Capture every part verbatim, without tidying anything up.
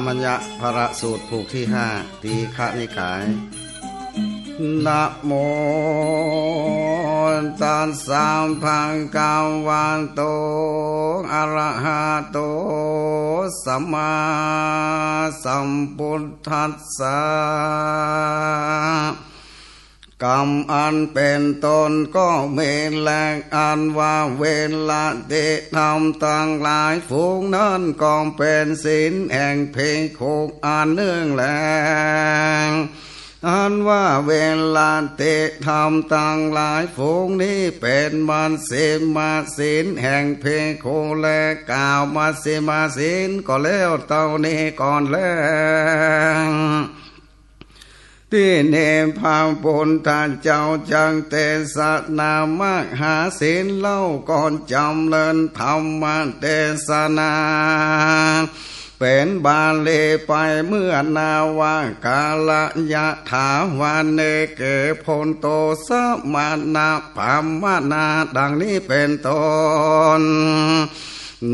มัญญะพระสูตรผูกตี้ห้า ทีฆนิกาย นะโมตัสสะ ภะคะวะโต อะระหะโต สัมมาสัมพุทธัสสะ กำอันเป๋นต้นก็มีแล อันว่าเวลาตี้ทำตังหลายฝูงนั้นก็เป๋นศีลแห่งภิกขุอันนึ่งแล อันว่าเวลาตี้ทำตังหลายฝูงนี้เป๋นมัชฌิมศีลแห่งภิกขุแล กล่าวมัชฌิมศีลก็แล้วเต้านี้ก่อนแล ตี้นี้พระพุทธเจ้าจักเตสนามหาศีลเล่า ก็จ๋ำเริญธรรมเตสนา เป๋นบาลีไปเมื่อนาว่า กาละยะถา วะเน เก โพนโต สมณะ พราหมณา ดังนี้เป๋นต้น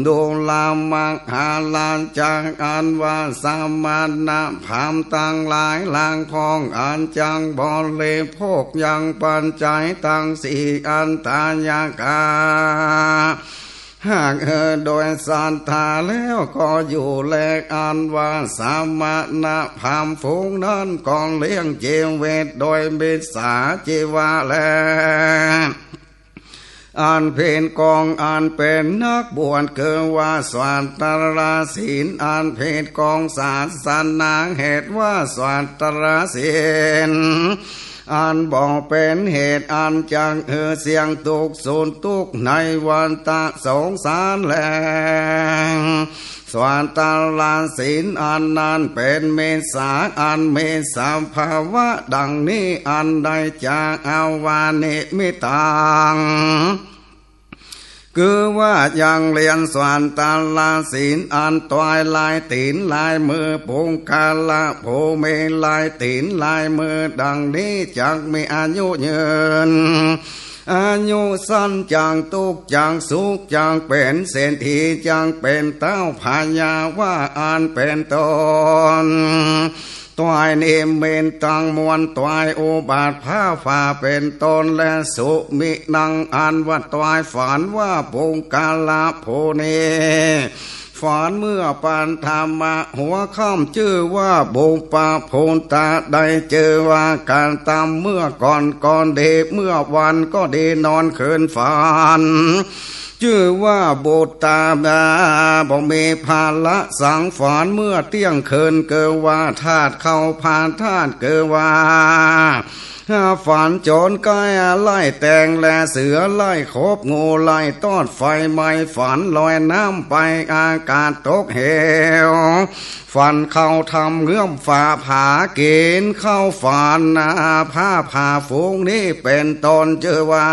ดูรา มหาราชา อันว่าสมณะพราหมณ์ตังหลายหลางพ่อง อันจักบริโภคยังปัจจัยตังสี่อันตายกา หากเออโดยศรัทธาแล้วก็อยู่แล อันว่าสมณะพราหมณ์ฝูงนั้นก็เลี้ยงจีวิตโดยมิจฉาชีวะแล อันผิดกองอันเป๋นนักบวช คือว่าสัตตรศีล อันผิดกองศาสนา เหตุว่าสัตตรศีล อันบ่เป๋นเหตุอันจักหื้อเสี้ยงตุ๊กข์สุขทุกข์ในวัฏฏะสงสารแล สัตตรศีลอันนั้นเป๋นมิจฉา อันมีสภาวะดังนี้ อันใดจะเอาวานิมิตตัง คือว่ายังเรียนสัตตรศีล อันตวยลายตี๋นลายมือ ปุคคละผู้มีลายตี๋นลายมือดังนี้ จักมีอายุยืน อายุสั้น จักตุ๊กข์ จักสุข จักเป๋นเศรษฐี จักเป๋นเต้าพญา ว่าอันเป๋นต้น ตวยนิมิตตังมวล ตวยอุบัติผ้าฝ่าเป๋นต้น และสุมิตตัง อันว่าตวยฝัน ว่าปุคคละผู้นี้ ฝันเมื่อปัทมะหัวค่ำ จื้อว่าปุพพะปุตตะ ได้จื้อว่าก๋านตำเมื่อก่อนก็ดี เมื่อวันก็ดี นอนคืนฝัน จื้อว่าปุตตะ บ่มีภาระสัง ฝันเมื่อเตี้ยงคืน คือว่าธาตุเข้าพาธาตุ คือว่า ฝันโจ๋รใก้ไล่แตง และเสือไล่ขบ งูไล่ตอด ไฟไหม้ ฝันลอยน้ำไป อากาศตกเหว ฝันเข้าถ้ำเงื้อมฝาผา กิ๋นข้าว ฝันผ้าผ่า ฝูงนี้เป๋นต้น จื้อว่า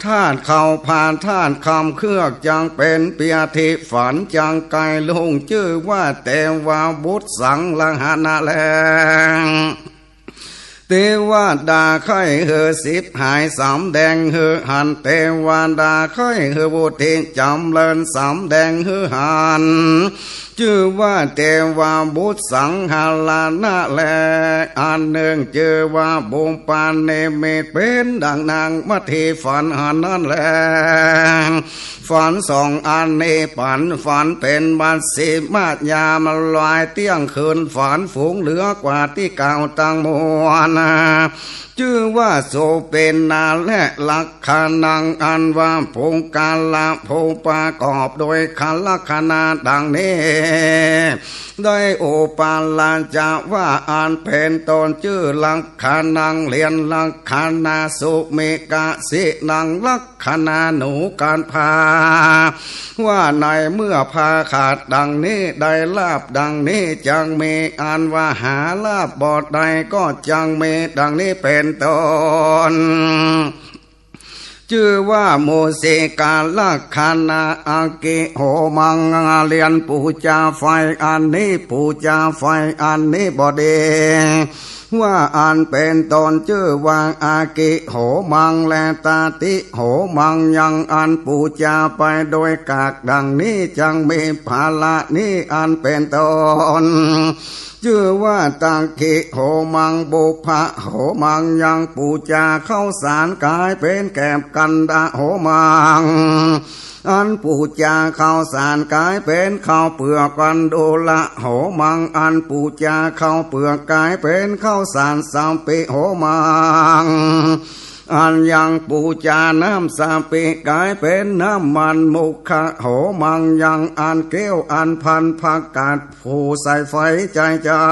ธาตุเข้าพาธาตุ คำเครือกจักเป๋นเปียธิ ฝันจักใก้ลุ่ง จื้อว่าเตวบุตรสังรหณะแล เตวดาใค่หื้อฉิบหาย สำแดงหื้อหัน เตวดาใค่หื้อวุฒิจ๋ำเริญ สำแดงหื้อหัน จื้อว่าเตวบุตรสังรหณะแล อันนึ่งจื้อว่าปุพพนิมิต เป๋นดั่งนางมัทธิฝันอันนั้นแล ฝันสองอันนี้ปั๋น ฝันเป๋นมัชฌิมยาม ลอยเตี้ยงคืน ฝันฝูงเหลือกว่าตี้กล่าวตังมวล จื้อว่าสุปิณณา และลักขณัง อันว่าปุคคละผู้ประกอบโดยขันธ์ลักขณะดังนี้ ได้อุปราชจะว่าอันเป๋นต้น จื้อลักขณัง เรียนลักขณะ สุมิกสิณัง ลักขณะหนูก๋านพา ว่าในเมื่อพาขาดดังนี้ ได้ลาภดังนี้จักมี อันว่าหาลาภบ่ได้ก็จักมี ดังนี้เป๋นต้น จื้อว่ามูสิกาลักขณะ อกิโหมัง เรียนปู๋จาไฟอันนี้ ปู๋จาไฟอันนี้บ่ดี ว่าอันเป๋นต้นจื้อว่าอะกิโหมัง และตะติโหมัง ยังอันปู๋จาไปโดยกากดังนี้ จักมีผละนี้อันเป๋นต้น จื้อว่าตะกิโหมัง บุพพะโหมัง ยังปู๋จาข้าวสารก๋ายเป๋นแกบ กันดะโหมัง อันปู๋จาข้าวสารก๋ายเป๋นข้าวเปือก กันดูละโหมัง อันปู๋จาข้าวเปือกก๋ายเป๋นข้าวสาร สัปปิโหมัง อันยังปู๋จาน้ำสัปปิก๋ายเป๋นน้ำมัน มุขะโหมัง ยังอันแก้วอันพันผักกาด ผู้ใส่ไฟใจ๋ๆ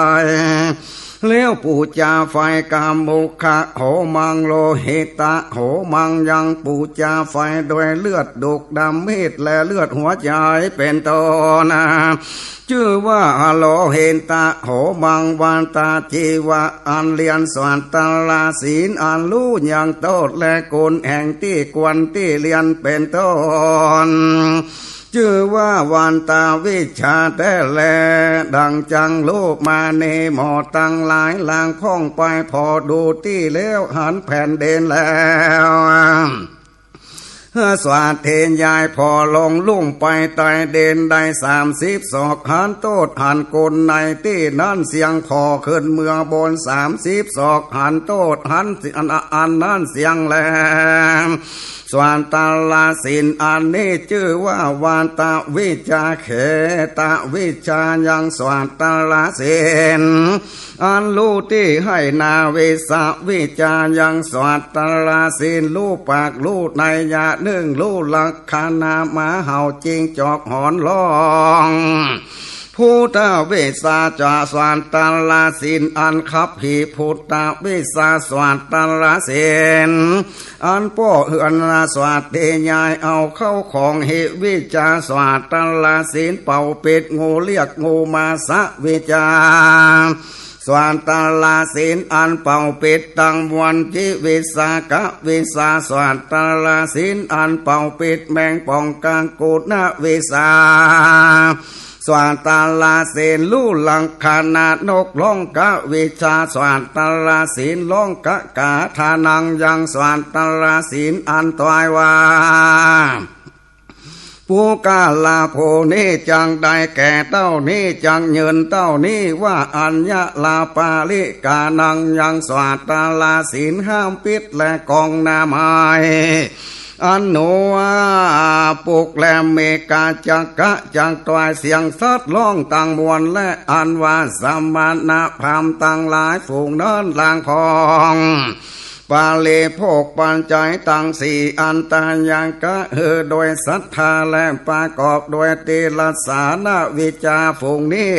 แล้วปู๋จาไฟ กามุขะโหมัง โลหิตะโหมัง ยังปู๋จาไฟโดยเลือดดกดำมีด และเลือดหัวใจ๋เป๋นต้น จื้อว่าอโลหิตะโหมัง วัตตะจีวะ อันเรียนสัตตะละศีล อันฮู้ยังโต้ษและกุณแห่งตี้ควรตี้เรียนเป๋นต้น จื้อว่าวัตตวิชชาแต๊แล ดังจักฮู้มานี้ หมอตังหลาย ลางพ่องไปผ่อดูตี้แล้ว หันแผ่นดินแล้ว สวัสดียาย ผ่อลงลุ่มไปใต้ดินได้สามสิบศอก หันโต้ษหันกุณในตี้นั้นเสี้ยง ผ่อขึ้นเมืองบนสามสิบศอก หันโต้ษหันอันนั้นเสี้ยงแล สัตตะละศีลอันนี้จื้อว่าวัตตวิชชา เขตวิชชา ยังสัตตะละศีล อันฮู้ตี้ใค่นา วิสวิชชา ยังสัตตะละศีล ฮู้ปากฮู้นัยยะนึ่ง ฮู้ลักขณะหมาเห่า จิงจอกหอนฮ้อง พุทธวิชชา จะสัตตะละศีล อันคับหีพุทธวิชชา สัตตะละศีล อันป้อเฮือนสวัสดียาย เอาเข้าของ หิวิชชา สัตตะละศีล เป่าปิดงูเรียกงู มาสวิชชา สัตตะละศีล อันเป่าปิดตังมวล จิวิชชา กวิชชา สัตตะละศีล อันเป่าปิดแมงป่อง กังกุณวิชชา สัตตะละศีล ฮู้ลักขณะนกฮ้อง กวิชชา สัตตะละศีล ฮ้องกะกาธานัง ยังสัตตะละศีล อันตวยว่า ปุคคละผู้นี้จักได้แก่เต้านี้ จักยืนเต้านี้ ว่าอัญญะลาปาลิกานัง ยังสัตตะละศีล ห้ามปิดและกองหน้าไม้ อันหนูปุกและเมกาจักกะ จักตวยเสียงสัตว์ฮ้องตังมวล และอันว่าสมณพราหมณ์ตังหลายฝูงนั้น ลางพ่อง บริโภคปัจจัยตังสี่ อันตายกะ หื้อโดยศรัทธา และประกอบโดยติรสสานวิชชา ฝูงนี้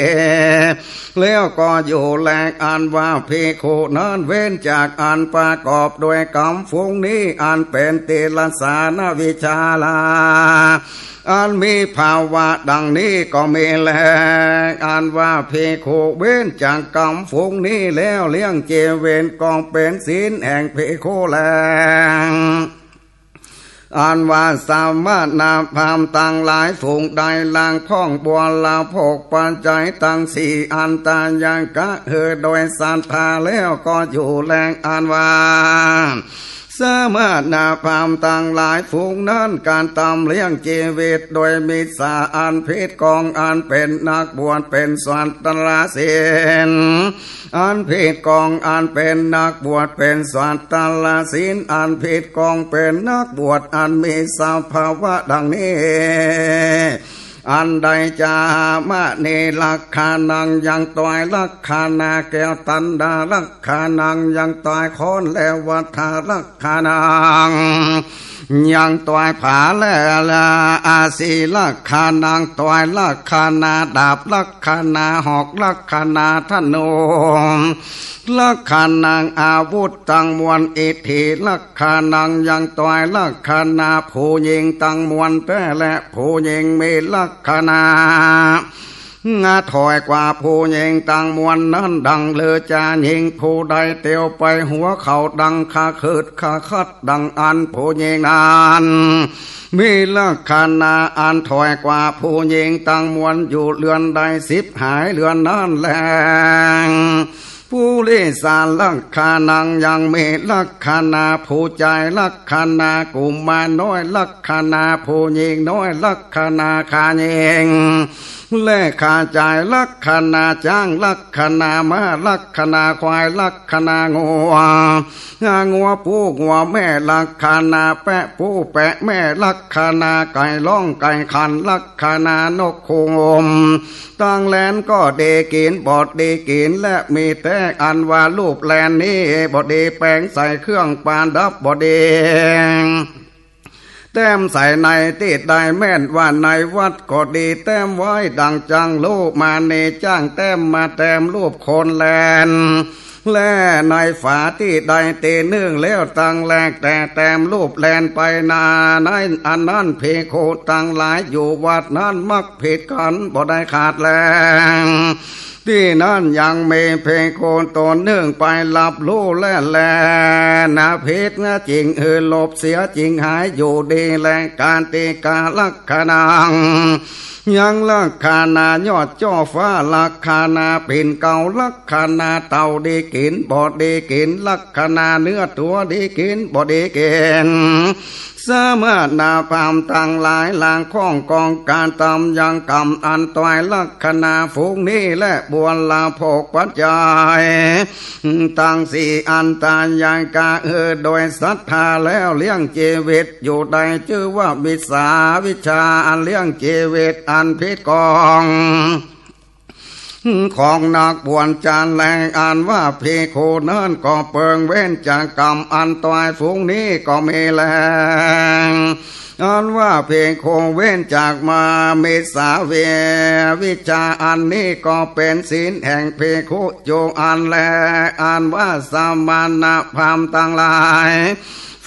แล้วก็อยู่แล อันว่าภิกขุนั้นเว้นจากอันประกอบโดยกรรมฝูงนี้ อันเป๋นติรสสานวิชชาลา อันมีภาวะดังนี้ก็มีแล อันว่าภิกขุเว้นจากกรรมฝูงนี้แล้ว เลี้ยงจีวิตก็เป๋นศีลแห่งภิกขุแล อันว่าสมณพราหมณ์ตังหลายฝูงใด ลางพ่องบริโภคปัจจัยตังสี่ อันตายกะ หื้อโดยศรัทธา แล้วก็อยู่แล อันว่า สมณพราหมณ์ตังหลายฝูงนั้น กระตำเลี้ยงจีวิตโดยมิจฉา อันผิดกอง อันเป๋นนักบวชเป๋นสัตตะละศีล อันผิดกอง อันเป๋นนักบวชเป๋นสัตตะละศีล อันผิดกองเป๋นนักบวช อันมีสภาวะดังนี้ อันใดจามณีลักขณัง ยังตวยลักขณะแก้ว ตัณหาลักขณัง ยังตวยค้อน และวัฏฏะลักขณัง ยังตวยผา และอาศีลักขณัง ตวยลักขณะดาบ ลักขณะหอก ลักขณะธนู ลักขณังอาวุธตังมวล อิทธิลักขณัง ยังตวยลักขณะผู้ญิงตังมวลแต๊ และผู้ญิงมีลักขณะ งาถอยกว่าผู้ญิงตังมวลนั้น ดังฤๅจาญิงผู้ใดเตียวไปหัวเขา ดังขะขึดขะขัด ดังอั้นผู้ญิงนั้น มีลักขณะอันถอยกว่าผู้ญิงตังมวล อยู่เฮือนใดสิบหายเฮือนนั้นแล ผู้ ริสาลักขณัง ยังมีลักขณาผู้จายลักขณากุมารน้อยลักขณาผู้ญิงน้อยลักขณาขายญิง และขายจายลักขณาจ๊างลักขณาม้าลักขณาควายลักขณางัว งัวผู้งัวแม่ลักขณาแปะผู้แปะแม่ลักขณาไก่ร้องไก่ขันลักขณานกฮูก ตังแลนก็ดีกิ๋นบ่ดีกิ๋น และมีแต๊อันว่ารูปแลนนี้บ่ดี แป๋งใส่เครื่องประดับบ่ดี แต้มใส่ในตี้ใดแม่นว่าในวัดก็ดี แต้มไว้ดั่งจังฮูกมาเน จ้างแต้มมาแต้มรูปคนแลน และในฝาตี้ใดตี้นึ่งแล้วตังแลก แต่แต้มรูปแลนไปนา ในอันนั้นภิกขุตังหลายอยู่วัดนั้นมักผิดกั๋นบ่ได้ขาดแล ตี้นั้นยังมีภิกขุต๋นนึ่งไปฮับฮู้และแลนาผิดจริง หือหลบเสียจริงหายอยู่ดีแล กาติกาลักขณัง ยังลักขณายอดจ้อฟ้าลักขณาปิ่นเกล้าลักขณาเต่าดีกิ๋นบ่ดีกิ๋นลักขณาเนื้อตั๋วดีกิ๋นบ่ดีกิ๋น สมณพราหมณ์ตังหลาย ลางข้องกองก๋านตำยังกรรมอันตวายลักขณาฝูงนี้ และบริโภคปัจจัยตังสี่อันตายกะ หือโดยศรัทธาแล้วเลี้ยงจีวิตอยู่ได้ จื้อว่ามิจฉาวิชาอันเลี้ยงจีวิตอันผิดกอง ของนักบวชจันแล อันว่าภิกขุนั้นก็เปิงเว้นจากกรรมอันตวายฝูงนี้ก็มีแล อันว่าภิกขุเว้นจากมามิจฉาวิชาอันนี้ก็เป๋นศีลแห่งภิกขุอยู่อันแล อันว่าสมณพราหมณ์ตังหลาย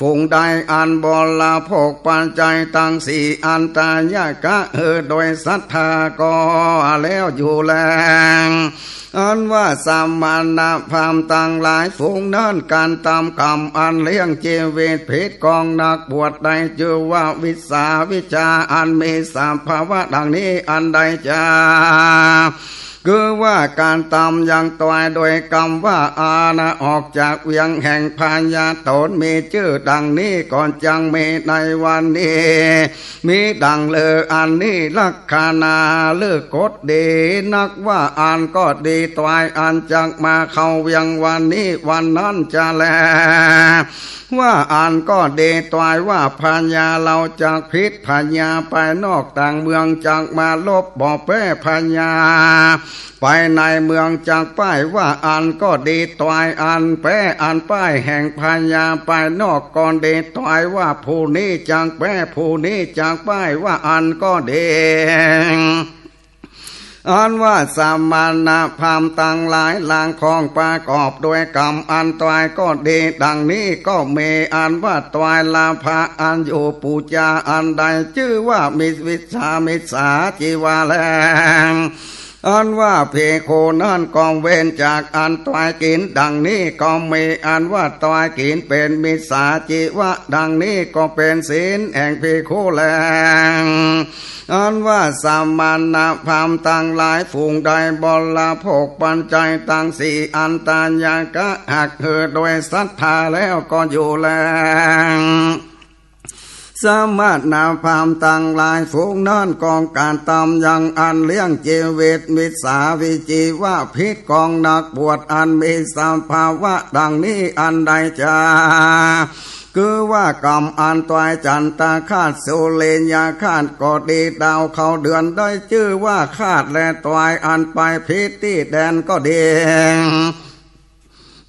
ฝูงใดอันบริโภคปัจจัยตังสี่อันตายกะ หือโดยศรัทธาก็แล้วอยู่แล อันว่าสมณพราหมณ์ตังหลาย ฝูงนั้นก๋านตำกรรมอันเลี้ยงจีวิตผิดกองนักบวชได้ จื้อว่ามิจฉาวิชาอันมีสภาวะดังนี้อันใดจา คือว่าก๋านตำยังตวายโดยกรรมว่าอานะออกจากเวียงแห่งพญาต๋นมีจื้อดังนี้ก็จักมีในวันนี้ มีดังลืออันนี้ลักขณาฤกษ์กฎดีนัก ว่าอันก็ดีตวายอันจักมาเข้าเวียงวันนี้วันนั้นจาแล ว่าอันก็ดีตวายว่าพญาลาวจักผิดพญาไปนอกต่างเมืองจักมาลบบ่แป๊พญาไปในเมืองจักป้าย ว่าอันก็ดีตวายอันแป๊อันป้ายแห่งพญาไปนอกก็ดีตวายว่าผู้นี้จักแป๊ผู้นี้จักป้าย ว่าอันก็ดี อันว่าสมณพราหมณ์ตังหลาย ลางข้องประกอบโดยกรรมอันตวายก็ดีดังนี้ก็มี อันว่าตวายลาภะอันอยู่ปู๋จาอันใด จื้อว่ามิจฉามิจฉาจีวาแล อันว่าภิกขุนั้นก็เว้นจากอันตวายกิ๋นดังนี้ก็มี อันว่าตวายกิ๋นเป๋นมิจฉาจีวะดังนี้ก็เป๋นศีลแห่งภิกขุแล อันว่าสมณพราหมณ์ตังหลาย ฝูงใดบริโภคปัจจัยตังสี่อันตายกะ หากหือโดยศรัทธาแล้วก็อยู่แล สมณพราหมณ์ตังหลาย ฝูงนั้นก็ก๋านตำยังอันเลี้ยงจีวิตมิจฉาวิจีวะผิดกองนักบวชอันมีสภาวะดังนี้อันใดจา คือว่ากรรมอันตวายจันทร์คาติสุริยะคาติก็ดีดาวเข้าเดือนได้ จื้อว่าคาติและตวายอันไปผิดตี้แดนก็ดี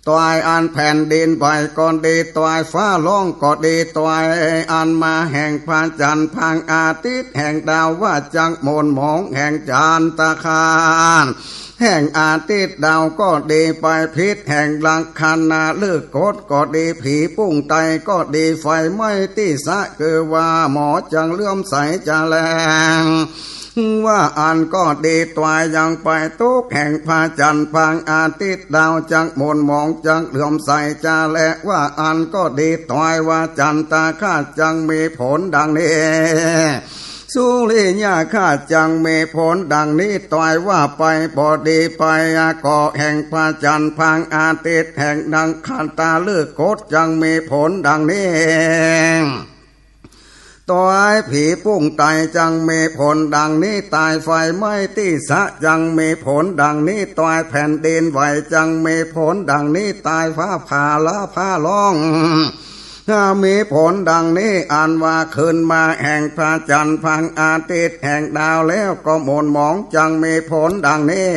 ตวายอันแผ่นดินไหวก็ดี ตวายฟ้าร้องก็ดี ตวายอันมาแห่งพระจันทร์พระอาทิตย์แห่งดาวว่าจักหม่นหมองแห่งจันทร์คาติแห่งอาทิตย์ดาวก็ดี ไปผิดแห่งลักขณาฤกษ์กฎก็ดี ผีปุ้งไตก็ดี ไฟไหม้ตี้สะคือว่าหมอจักเหลื่อมใสจาแล ว่าอันก็ดีตวายยังไปตกแห่งพระจันทร์พระอาทิตย์ดาวจักหม่นหมองจักเหลื่อมใสจาแล ว่าอันก็ดีตวายว่าจันทร์คาติจักมีผลดังนี้ สุริยคราสจังมีผลดังนี้ ตวยว่าไปบ่ดีไป ก็แห่งพระจันทร์พระอาทิตย์ แห่งนางคตาฤกษ์กฎจังมีผลดังนี้ ตวยผีปุ้งไตจังมีผลดังนี้ ตวยไฟไหม้ตี้สระจังมีผลดังนี้ ตวยแผ่นดินไหวจังมีผลดังนี้ ตวยฟ้าผ่าละฟ้าร้อง มีผลดังนี้ อันว่าขึ้นมาแห่งพระจันทร์พระอาทิตย์แห่งดาวแล้วก็หม่นหมองจังมีผลดังนี้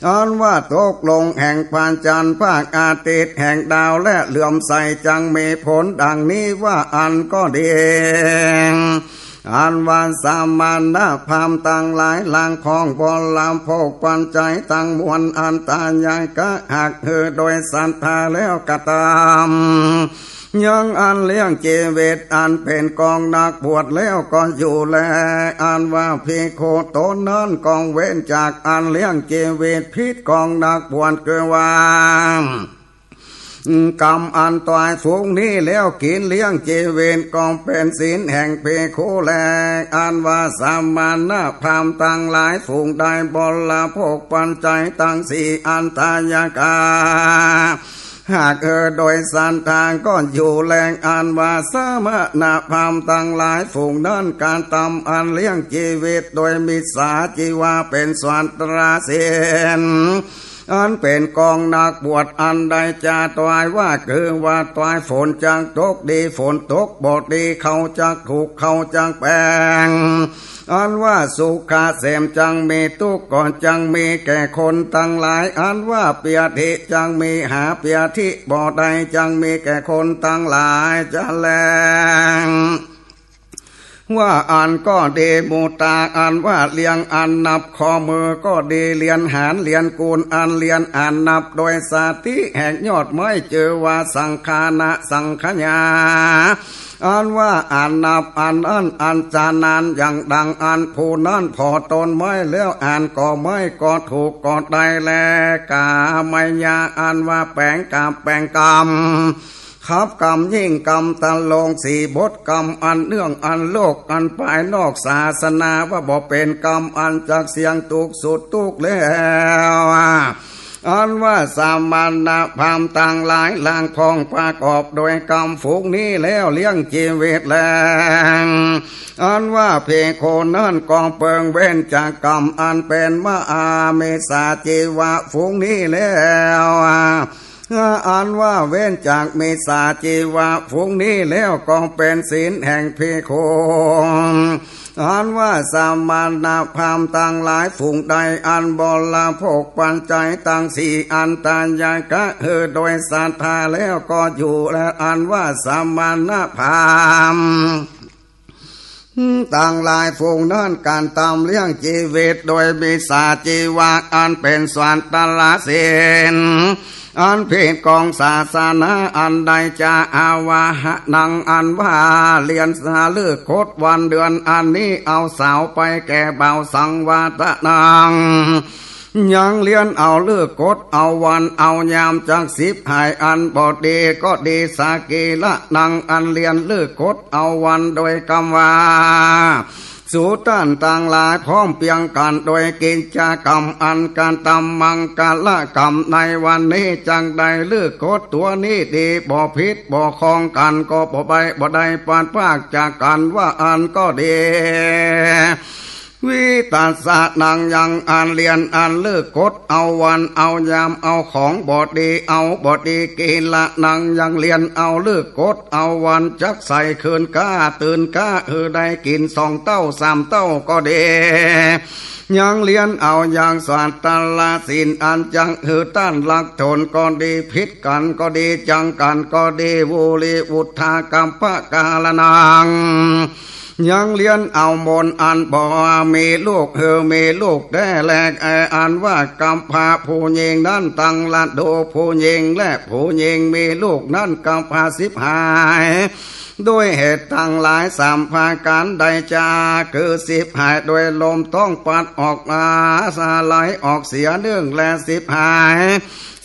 อันว่าตกลงแห่งพระจันทร์พระอาทิตย์แห่งดาวและเหลื่อมใสจังมีผลดังนี้ ว่าอันก็ดี อันว่าสมณพราหมณ์ตังหลาย หลังของบริโภคปัจจัยตังมวล อันตายกะหากหื้อโดยศรัทธาแล้วก็ตาม ยังอันเลี้ยงจีวิตอันเป๋นของนักบวชแล้วก็อยู่แล อันว่าภิกขุต๋นนั้นก็เว้นจากอันเลี้ยงจีวิตผิดของนักบวช คือว่า กรรมอันตวยฝูงนี้แล้วกิ๋นเลี้ยงจีวิตก็เป๋นศีลแห่งภิกขุแล อันว่าสมณพราหมณ์ตังหลาย ฝูงใดบริโภคปัจจัยตังสี่อันตายกะหากหื้อโดยศรัทธาก็อยู่แล อันว่าสมณพราหมณ์ตังหลาย ฝูงนั้นกระทำอันเลี้ยงจีวิตโดยมิจฉาชีวะเป๋นสัตตะศีล อันเป๋นของนักบวช อันใดจะตวยว่า คือว่าตวยฝนจักตกดี ฝนตกบ่ดี ข้าวจักถูก ข้าวจักแปง อันว่าสุขเกษมจังมี ตุ๊กข์ก็จังมีแก่คนตังหลาย อันว่าเปียธิจังมี หาเปียธิบ่ได้ จังมีแก่คนตังหลายจะแล ว่าอันก็ดี มุตตา อันว่าเลียงอันนับข้อมือก็ดี เลียนหาญเลียนกูล อันเลียนอันนับโดยสติแห่งยอดไม้ จื้อว่าสังคานะสังคยา อันว่าอันนับอันนั้น อันจานานอย่างดัง อันผู้นั้นผ่อต้นไม้แล้ว อันก่อไม้ก็ถูกก็ได้แล กามยา อันว่าแป๋งกาบแป๋งกำ ขับกำยิ่งกำตะลงสี่บทกำ อันเนื่องอันโลกอันภายนอกศาสนา ว่าบ่เป๋นกำอันจักเสี่ยงตุ๊กข์สุดตุ๊กข์แล้ว อันว่าสมณพราหมณ์ตังหลาย หลังของประกอบโดยกำฝูงนี้แล้วเลี้ยงจีวิตแล อันว่าภิกขุนั้นก็เปิงเว้นจากกำอันเป๋นมหามิจฉาชีวะฝูงนี้แล้ว อันว่าเว้นจากมิจฉาชีวะฝูงนี้แล้วก็เป๋นศีลแห่งภิกขุ อันว่าสมณพราหมณ์ตังหลาย ฝูงใดอันบริโภคปัจจัยตังสี่อันตายกะหื้อโดยศรัทธาแล้วก็อยู่แล อันว่าสมณพราหมณ์ ตังหลายฝูงนั้นกระทำเลี้ยงจีวิตโดยมิจฉาชีวะอันเป๋นสัตตะศีล อันผิดของศาสนา อันใดจะอาวาหะนัง อันว่าเลียนสาฤกษ์กฎวันเดือนอันนี้ เอาสาวไปแก่บ่าวสังวาทะนัง ยังเลียนเอาฤกษ์กฎเอาวันเอายามจักสิบหาย อันบ่ดีก็ดี สากีละนัง อันเลียนฤกษ์กฎเอาวันโดยกำว่า สูต้านตังหลายพร้อมเปียงกั๋นโดยกิจกรรมอันกระทำมังคละกรรมในวันนี้ จักได้ฤกษ์กฎตั๋วนี้ดี บ่ผิดบ่ข้องกั๋น ก็บ่ไปบ่ได้พลัดพรากจากกั๋น ว่าอันก็ดี วิทัสสะนัง ยังอันเลียนอันฤกษ์กฎเอาวันเอายาม เอาของบ่ดีเอาบ่ดี กีละนัง ยังเลียนเอาฤกษ์กฎเอาวัน จักใส่คืนก๊าตื่นก๊าหื้อได้กิ๋นสองเต้าสามเต้าก็ดี ยังเลียนเอาอย่างสัตตะศีลอันจักหื้อต้านลักถนก็ดี ผิดกั๋นก็ดี จังกั๋นก็ดี วุริวุฒากัปปะการะนัง ยังเลียนเอามนต์อันบ่มีลูกหื้อมีลูกแต๊แล อันว่ากัปปะผู้หญิงนั้นตังละดูผู้หญิง และผู้หญิงมีลูกนั้นกัปปะสิบหาย ด้วยเหตุตังหลายสามประก๋านใดจ๊ะ คือสิบหายด้วยลมท้องพลัดออกมา สลายออกเสียนึ่ง และสิบหาย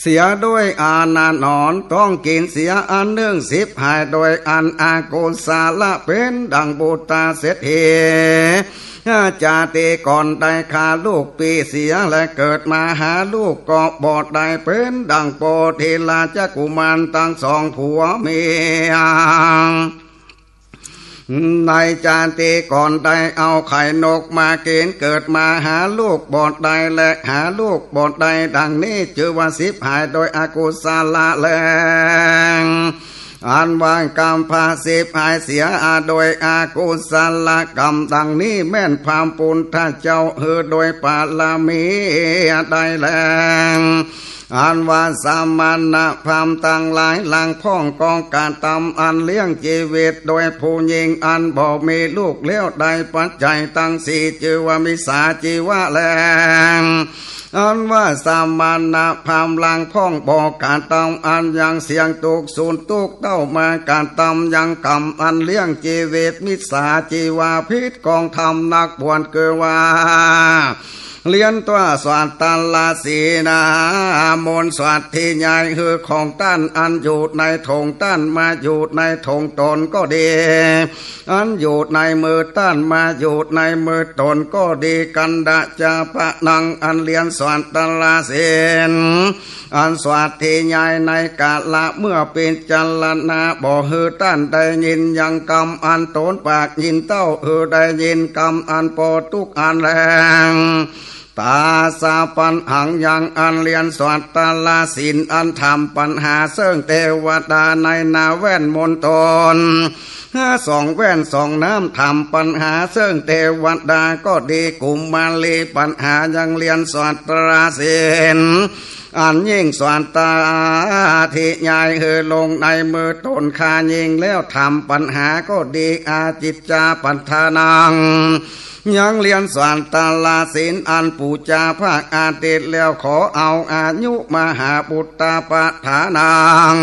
เสียโดยอานาถหนอ ต้องกิ๋นเสียอันนึ่ง สิบหายโดยอันอกุศละ เป๋นดั่งปุตตะเศรษฐี จากาติก่อนได้ฆ่าลูกปี้เสีย และเกิดมาหาลูกก็บ่ได้ เป๋นดั่งโปธิราชกุมารตังสองผัวเมีย ในจาติก่อนได้เอาไข่นกมากิ๋น เกิดมาหาลูกบ่ได้ และหาลูกบ่ได้ ดั่งนี้จื้อว่าสิบหายโดยอกุศละแล อันว่ากรรมพาสิบหายเสียโดยอกุศลกรรม ดั่งนี้แม่นพระปุทธเจ้าหื้อโดยปารมีได้แล อันว่าสมณพราหมณ์ตังหลาย หลังพ่องก็กระตำอันเลี้ยงจีวิต โดยผู้หญิงอันบ่มีลูกแล้วได้ปัจจัยตังสี่ จื้อว่ามิจฉาจีวะแล อันว่าสมณพราหมณ์หลังพ่องบ่กระตำอันยังเสี้ยงตุ๊กข์สูญตุ๊กข์เต้ามากระตำยังกรรมอันเลี้ยงจีวิต มิจฉาจีวะผิดกองธรรมนักบวช คือว่า เรียนตั๋วสวดตะละศีลนะ มนต์สวดที่ใหญ่หื้อของต้านอันอยู่ในถงต้านมาอยู่ในถงต๋นก็ดี อันอยู่ในมือต้านมาอยู่ในมือต๋นก็ดี กัณฑะจะปะนัง อันเรียนสวดตะละศีล อันสวดที่ใหญ่ในกาละเมื่อพิจารณาบ่หื้อต้านได้ยินยังกรรมอันต๋นปากยินเต้า หื้อได้ยินกรรมอันปอตุ๊กข์อันแล ตาสาปัญหังยังอันเรียนสวดตะละศีล อันถามปัญหาเซิ่งเตวดาในนาแว่นมนตน ห้าสองแว่นสองน้ำถามปัญหาเซิ่งเตวดาก็ดี กุมารีปัญหายังเรียนสวดตะละศีล อันยิ่งสวดตะละที่ใหญ่หื้อลงในมือต๋นข้ายิ่งแล้วถามปัญหาก็ดี อาจิจจาปัฏฐานัง ยังเรียนสวดตะละศีลอันปู๋จาพระอาทิตย์แล้วขอเอาอายุ มหาปุตตะปัฏฐานัง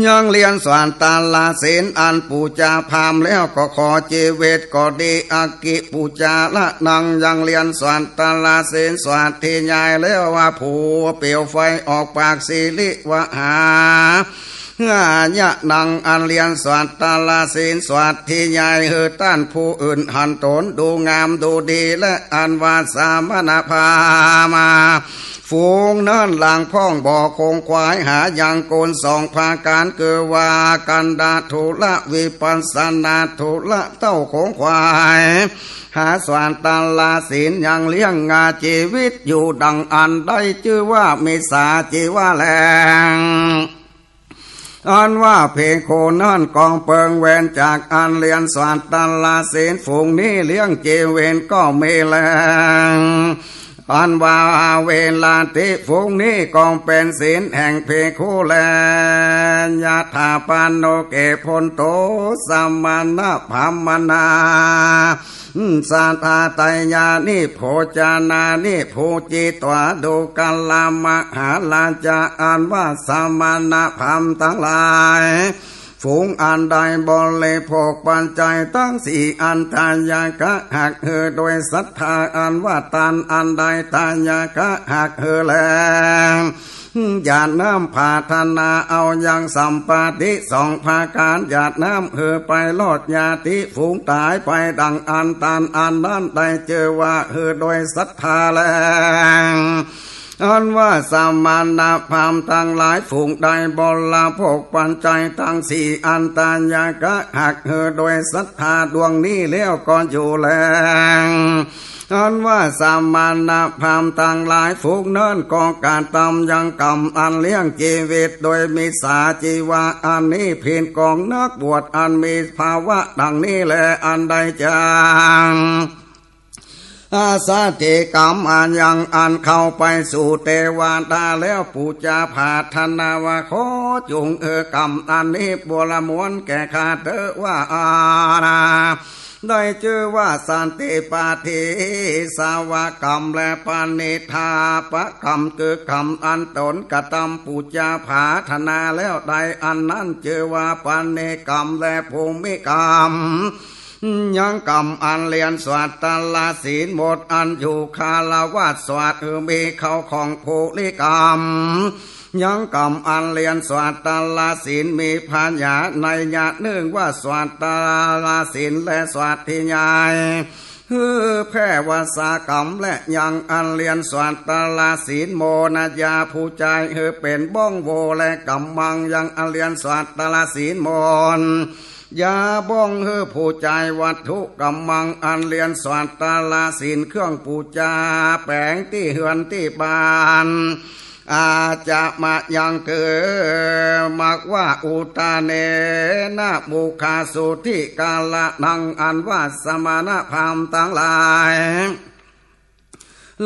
ยังเรียนสวดตะละศีลอันปู๋จาพราหมณ์แล้วก็ขอจีวิตก็ดี อักขิปู๋จาระนัง ยังเรียนสวดตะละศีลสวดที่ใหญ่แล้วว่าผัวเปลวไฟออกปากสิริวหา หายะนัง อันเรียนสวดตะละศีลสวดที่ใหญ่หื้อต้านผู้อื่นหันต๋นดูงามดูดี และอันว่าสมณพราหมณ์ ฝูงนั้นหลังพ่องบ่ขงขวายหายังกุศลสองประก๋าน คือว่ากันดะธุระ วิปัสสนาธุระเต้าขงขวาย หาสวดตะละศีลยังเลี้ยงอาจีวิตอยู่ดั่งอั้นได้จื้อว่ามิจฉาจีวะแล อันว่าภิกขุนั้นก็เปิงแหวนจากอันเรียนสวดตะละศีล ฝูงนี้เลี้ยงจีวิตก็มีแล อันว่าเวลาติ ฝูงนี้ก็เป๋นศีลแห่งภิกขุแล ยะถาปาโนเก ภันโต สมณพราหมณา สะทาไตยานิ โภจนานิ ภูจิตวา ดูกรามหาราจา อันว่าสมณพราหมณ์ตังหลาย ฝูงอันได้บริโภคปัจจัยตังสี่อันทายกะหักหื้อโดยศรัทธา อันว่าตานอันได้ทายกะหักหื้อแล หยาดน้ำผาถนาเอายังสัมปาทิสองประก๋าน หยาดน้ำหื้อไปรอดญาติฝูงต๋ายไปดั่งอั้น ตานอันนั้นได้จื้อว่าหื้อโดยศรัทธาแล อันว่าสมณพราหมณ์ตังหลาย ฝูงได้บริโภคปัจจัยตังสี่อันทายกะหักหื้อโดยศรัทธาดวงนี้แล้วก็อยู่แล อันว่าสมณพราหมณ์ตังหลาย ฝูงนั้นก็กระตำยังกรรมอันเลี้ยงจีวิตโดยมิจฉาจีวะ อันนี้ผิดของนักบวชอันมีภาวะดั่งนี้แล อันใดจัก อาสาติกรรมอันยังอันเข้าไปสู่เตวดาแล้วปู๋จาผาถนาว่า ขอจุ่งเออกรรมอันนี้บวรมวลแก่ข้าเตอะว่าอาณา ได้จื้อว่าสันติปาทิสาวกรรมและปณิธาปกรรม คือกรรมอันต๋นกระตำปู๋จาผาถนาแล้วได้ อันนั้นจื้อว่าปณิกรรมและภูมิกรรม ยังกำอันเรียนสวดตะละศีลหมดอันอยู่ ฆราวาสสวดหื้อมีเข้าของบริกรรม ยังกำอันเรียนสวดตะละศีลมีผญานัยยะนึ่งว่าสวดตะละศีลและสวดที่ใหญ่ หื้อแผ่วสากรรม และยังอันเรียนสวดตะละศีลโมนยาผู้ใจ๋ หื้อเป๋นบ้องโว และกำมังยังอันเรียนสวดตะละศีลโมนยาบ้อง หื้อผู้ใจ๋วัตถุ กำมังอันเรียนสวดตะละศีลเครื่องปู๋จา แป๋งตี้เฮือนตี้บ้าน อาจะมายังเตอะ มักว่าอุตตะเนนะ มุขาสุทธิกาละนัง อันว่าสมณพราหมณ์ตังหลาย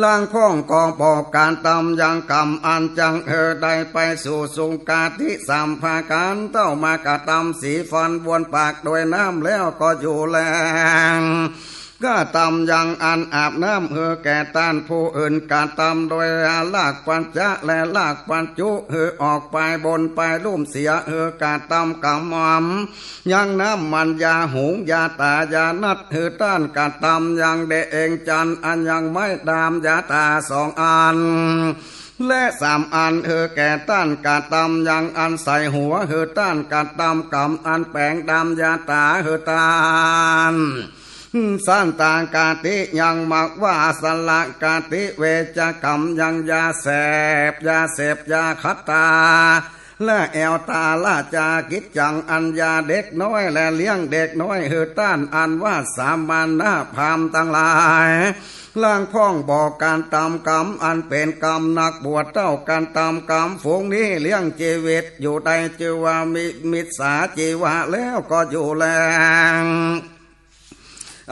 ล่างพ่องก็บอกการตำยังกำอันจักหื้อได้ไปสู่สุคติ สามประก๋านเต้ามากระตำสีฟันบ้วนปากโดยน้ำแล้วก็อยู่แล กระตำยังอันอาบน้ำหื้อแก่ต้านผู้อื่น กระตำโดยรากปัจจะและรากปัจจุ หื้อออกไปบนไปลุ่มเสีย หื้อกระตำกำมำยังน้ำมันยาหุงยาต๋ายานัด หื้อต้านกระตำยังแด่เองจันทร์อันยังไม้ดามยาต๋าสองอัน และสามอัน หื้อแก่ต้านกระตำยังอันใส่หัว หื้อต้านกระตำกำอันแป๋งดามยาต๋า หื้อต้าน สันตากติยังมักว่าสละกติ เวชกรรมยังยาเสพ ยาเสพยาคัตตา และแอวตาราจากิจจัง อันยาเด็กน้อยและเลี้ยงเด็กน้อย หื้อต้านอันว่าสมณพราหมณ์ตังหลาย ล่างพ่องบอกการตำกำอันเป๋นกำนักบวชเต้า การตำกำฝูงนี้เลี้ยงจีวิตอยู่ได้ จื้อว่ามิ มิจฉาจีวะแล้วก็อยู่แล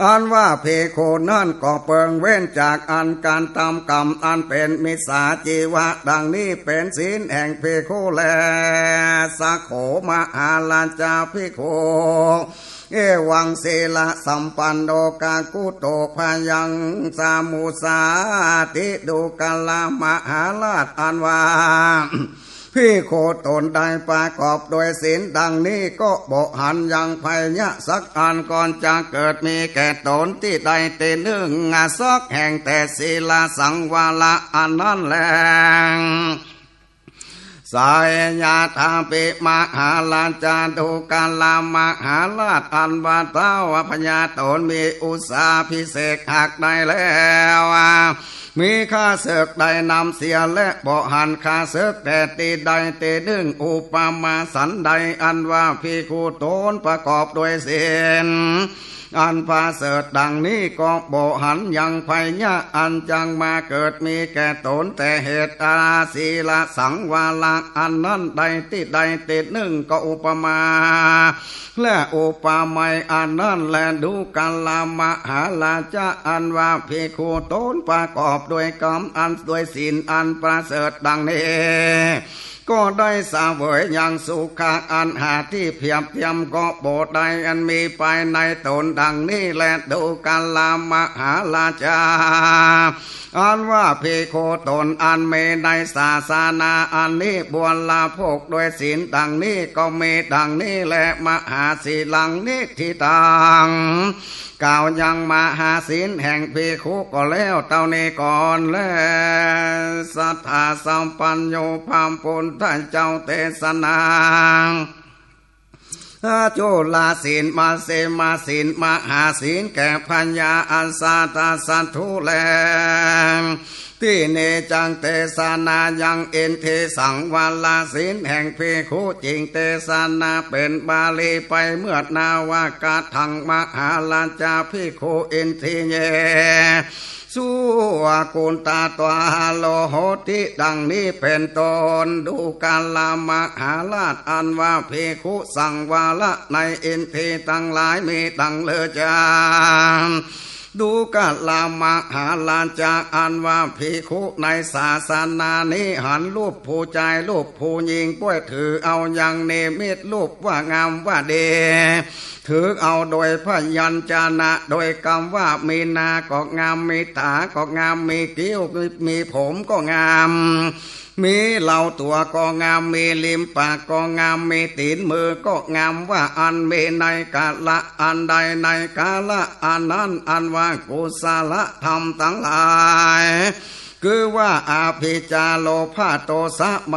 อันว่าภิกขุนั้นก็เปิงเว้นจากอันการตำกำอันเป๋นมิจฉาจีวะ ดังนี้เป๋นศีลแห่งภิกขุแล สักโขมหาราชาภิกขุ เอวังศีลสัมปันโน กากุโต พยังสมุสาติ ดูกราชมหาราช อันว่า ภิกขุต๋นได้ประกอบโดยศีลดังนี้ก็บ่หันยังภัยยะสักอัน ก่อนจะเกิดมีแก่ต๋นตี้ใดตี้นึ่งสักแห่ง แต่ศีลสังวรอันนั้นแล สยถาปิมหาราชา ดูกราชมหาราช อันว่าท้าวพญาต๋นมีอุสสาภิเษกหากได้แล้ว มีข้าศึกได้นำเสียและบ่หันข้าศึกแต่ตี้ใดตี้นึ่ง อุปมาฉันใด อันว่าภิกขุต๋นประกอบโดยศีลอันประเสริฐดังนี้ก็บ่หันยังภัยยะอันจักมาเกิดมีแก่ต๋น แต่เหตุอาศีลสังวรอันนั้นได้ตี้ใดตี้นึ่ง ก็อุปมา และอุปไมยอันนั้นแล ดูกราชมหาราชา อันว่าภิกขุต๋นประกอบโดยกรรมอันโดยศีลอันประเสริฐดังนี้ ก็ได้เสวยยังสุขะอันหาตี้เปียบเทียมก็บ่ได้อันมีภายในต๋นดังนี้แล ดูกราชมหาราชา อันว่าภิกขุต๋นอันมีในศาสนาอันนี้บริโภคโดยศีลดังนี้ก็มีดังนี้แล มหาศีลังนิฏฐิตัง กล่าวยังมหาศีลแห่งภิกขุก็แล้วเต้านี้ก่อนแล สัตถาสัมปัญโญ พระพุทธเจ้าเตสนา จุลศีล มัชฌิมศีล มหาศีลแก่พญาอัสสะตะสัตถุแล ตี้นี้จักเตสนายังอินทรีย์สังวรศีลแห่งภิกขุ จึงเตสนาเป๋นบาลีไปเมื่อนาว่า กะถังมหาราชาภิกขุอินทรีเย สุกุณฑาตวาโหติ ดังนี้เป๋นต้น ดูกราชมหาราช อันว่าภิกขุสังวรในอินทรีย์ตังหลายมีดังเลือจา ดูกราชมหาราชา อันว่าภิกขุในศาสนานี้หันรูปผู้จายรูปผู้ญิงป้วย ถือเอายังนิมิตรูปว่างามว่าดี ถือเอาโดยพยัญชนะ โดยกำว่ามีหน้าก็งาม มีต๋าก็งาม มีคิ้ว มีผมก็งาม มีเหล่าตั๋วก็งาม มีริมปากก็งาม มีตี๋นมือก็งาม ว่าอันมีในกาละอันใด ในกาละอันนั้น อันว่ากุศลธรรมตังหลาย คือว่าอภิชฌา โลภะ โทสะ โม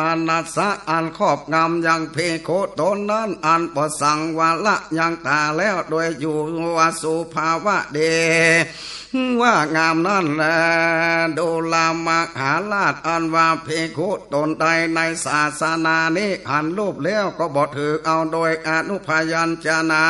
หะ อันครอบงำยังภิกขุต๋นนั้น อันบ่สังวระยังต๋าแล้ว โดยอยู่ว่าสุภาวะดี ว่างามนั้นแล ดูรามาหาราช อันว่าภิกขุต๋นใดในศาสนานี้ หันรูปแล้วก็บ่ถือเอาโดยอนุพยัญชนะ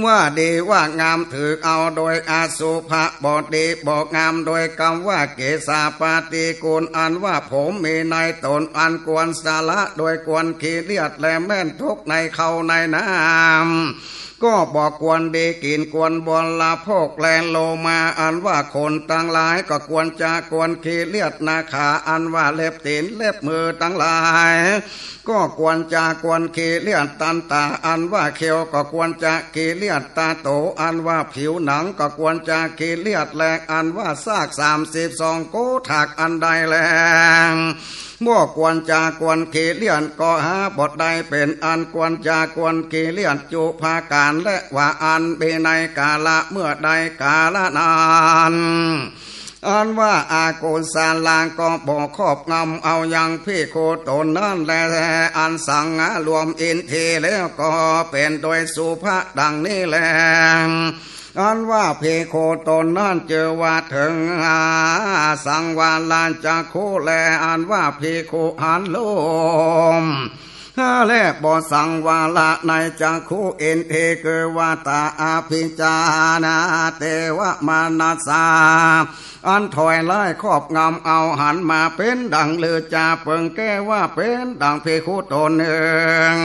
ว่าดีว่างาม ถือเอาโดยอสุภะ บ่ดีบ่งาม โดยกำว่าเกศาปฏิกูล อันว่าผมมีในต๋น อันควรสละ โดยควรขี้เลียด และแม่นทุกข์ในข้าวในน้ำ ก็บ่ควรดีกิ๋น ควรบริโภคแล โลมา อันว่าขนตังหลาย ก็ควรจะควรขี้เลียด นาขา อันว่าเล็บตี๋นเล็บมือตังหลาย ก็ควรจะควรขี้เลียด ตันตา อันว่าเขี้ยว ก็ควรจะขี้เลียด ตาโต อันว่าผิวหนัง ก็ควรจะขี้เลียด และอันว่าซากสามสิบสอง โกธากอันใดแล บ่ควรจะควรขี้เลียด ก็หาบ่ได้เป๋นอันควรจะควรขี้เลียด จุพาการ และว่าอันมีในกาละเมื่อใดกาละนั้น อันว่าอกุศละก็บ่ครอบงำเอายังภิกขุต๋นนั้นแล อันสังรวมอินทรีย์แล้วก็เป๋นโดยสุภะดังนี้แล อันว่าภิกขุต๋นนั้นจื้อว่าเถิงสังวรจักขุแล อันว่าภิกขุหันรูป และบ่สังวระในจักขุอินทรีย์ คือว่าต๋า อภิชฌานาเตวมนัสสา อันถอยร้ายครอบงำเอาหันมาเป๋นดังฤๅจา เปิงแก้ว่าเป๋นดังภิกขุต๋นนึ่ง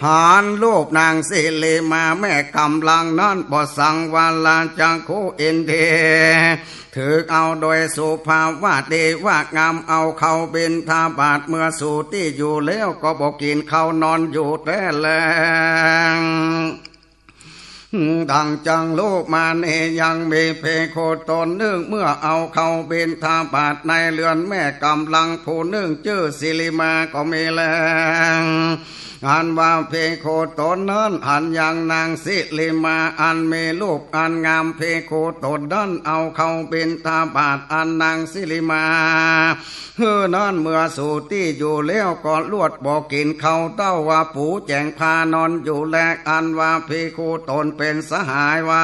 หันรูปนางสิริมาแม่ก๋ำลังนั้น บ่สังวระจักขุอินทรีย์ ถือเอาโดยสุภาวะดีว่างาม เอาเข้าบิณฑบาตเมื่อสู่ตี้อยู่แล้ว ก็บ่กิ๋นข้าวนอนอยู่แต๊แล ดังจักขุมานี้ยังมีภิกขุต๋นนึ่ง เมื่อเอาเข้าบิณฑบาตในเฮือนแม่ก๋ำลังผู้นึ่งจื้อสิริมาก็มีแล อันว่าภิกขุต๋นนั้นหันยังนางสิริมา อันมีรูปอันงาม ภิกขุต๋นนั้นเอาเข้าบิณฑบาตอันนางสิริมาหื้อนั้นเมื่อสู่ตี้อยู่แล้ว ก็ลวดบ่กิ๋นข้าวเต้า ว่าปูแจ๋งผ้านอนอยู่แล อันว่าภิกขุต๋นเป๋นสหายว่า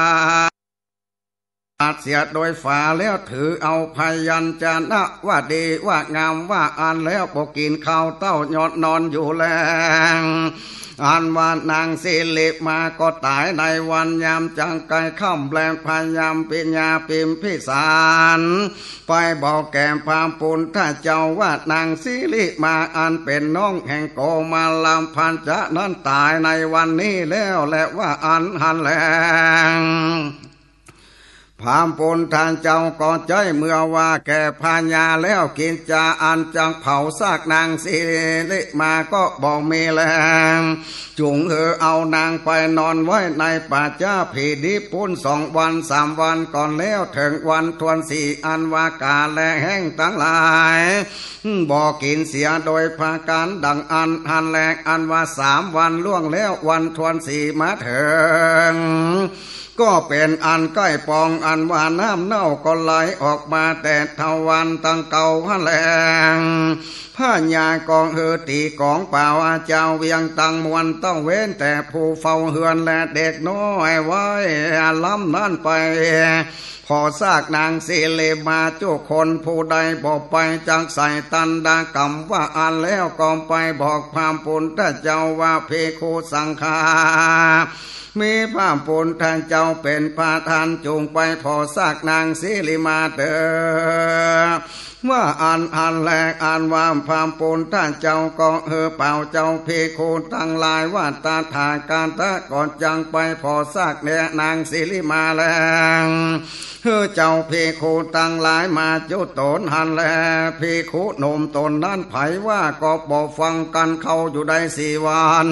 เสียโดยฝาแล้ว ถือเอาพยัญชนะว่าดีว่างามว่าอันแล้ว บ่กิ๋นข้าวเต้า ยอดนอนอยู่แล อันว่านางสิริมาก็ต๋ายในวันยามจักใก้ค่ำแล พญาปิมพิสารไปบอกแก่พระปุณฑเจ้าว่านางสิริมาอันเป๋นน้องแห่งโกมาลพัญจะนั้นต๋ายในวันนี้แล้วแล ว่าอันหั้นแล พระปุณฑเจ้าก็ใจ๊เมื่อว่าแก่พญาแล้ว กิจจาอันจักเผาซากนางสิริมาก็บ่มีแล จุ่งหื้อเอานางไปนอนไว้ในป่าจ๊าผีดิบปู้นสองวันสามวันก่อนแล้ว เถิงวันถ้วนสี่ อันว่ากาและแห้งตังหลาย บ่กิ๋นเสียโดยประก๋านดังอั้นหั้นแล อันว่าสามวันล่วงแล้ว วันถ้วนสี่มาเถิง ก็เป๋นอันใก้ปอง อันว่าน้ำเน่าก็ไหลออกมาแต่ทวารตังเก่าหั้นแล พญาก็หื้อตี๋ก๋องเป่า เจ้าเวียงตังมวลต้องเว้นแต่ผู้เฝ้าเฮือนและเด็กน้อยไว้ลำนั้นไป ผ่อซากนางสิริมาจุคน ผู้ใดบ่ไปจักใส่ตันดากรรม ว่าอั้นแล้วก็ไปบอกพระปุณฑเจ้าว่าภิกขุสังฆา มีพระปุณฑเจ้าเป๋นประธาน จุ่งไปผ่อซากนางสิริมาเต๋อ ว่าอั้นหั้นแล อันว่าพระปุณฑเจ้าก็หื้อเป่าเจ้าภิกขุตังหลายว่าตถาคตะก็จักไปผ่อซากแด่นางสิริมาแล หื้อเจ้าภิกขุตังหลายมาจุตนหั้นแล ภิกขุหนุ่มต๋นนั้นไผว่าก็บ่ฟัง กัณฑ์เขาอยู่ได้สี่วัน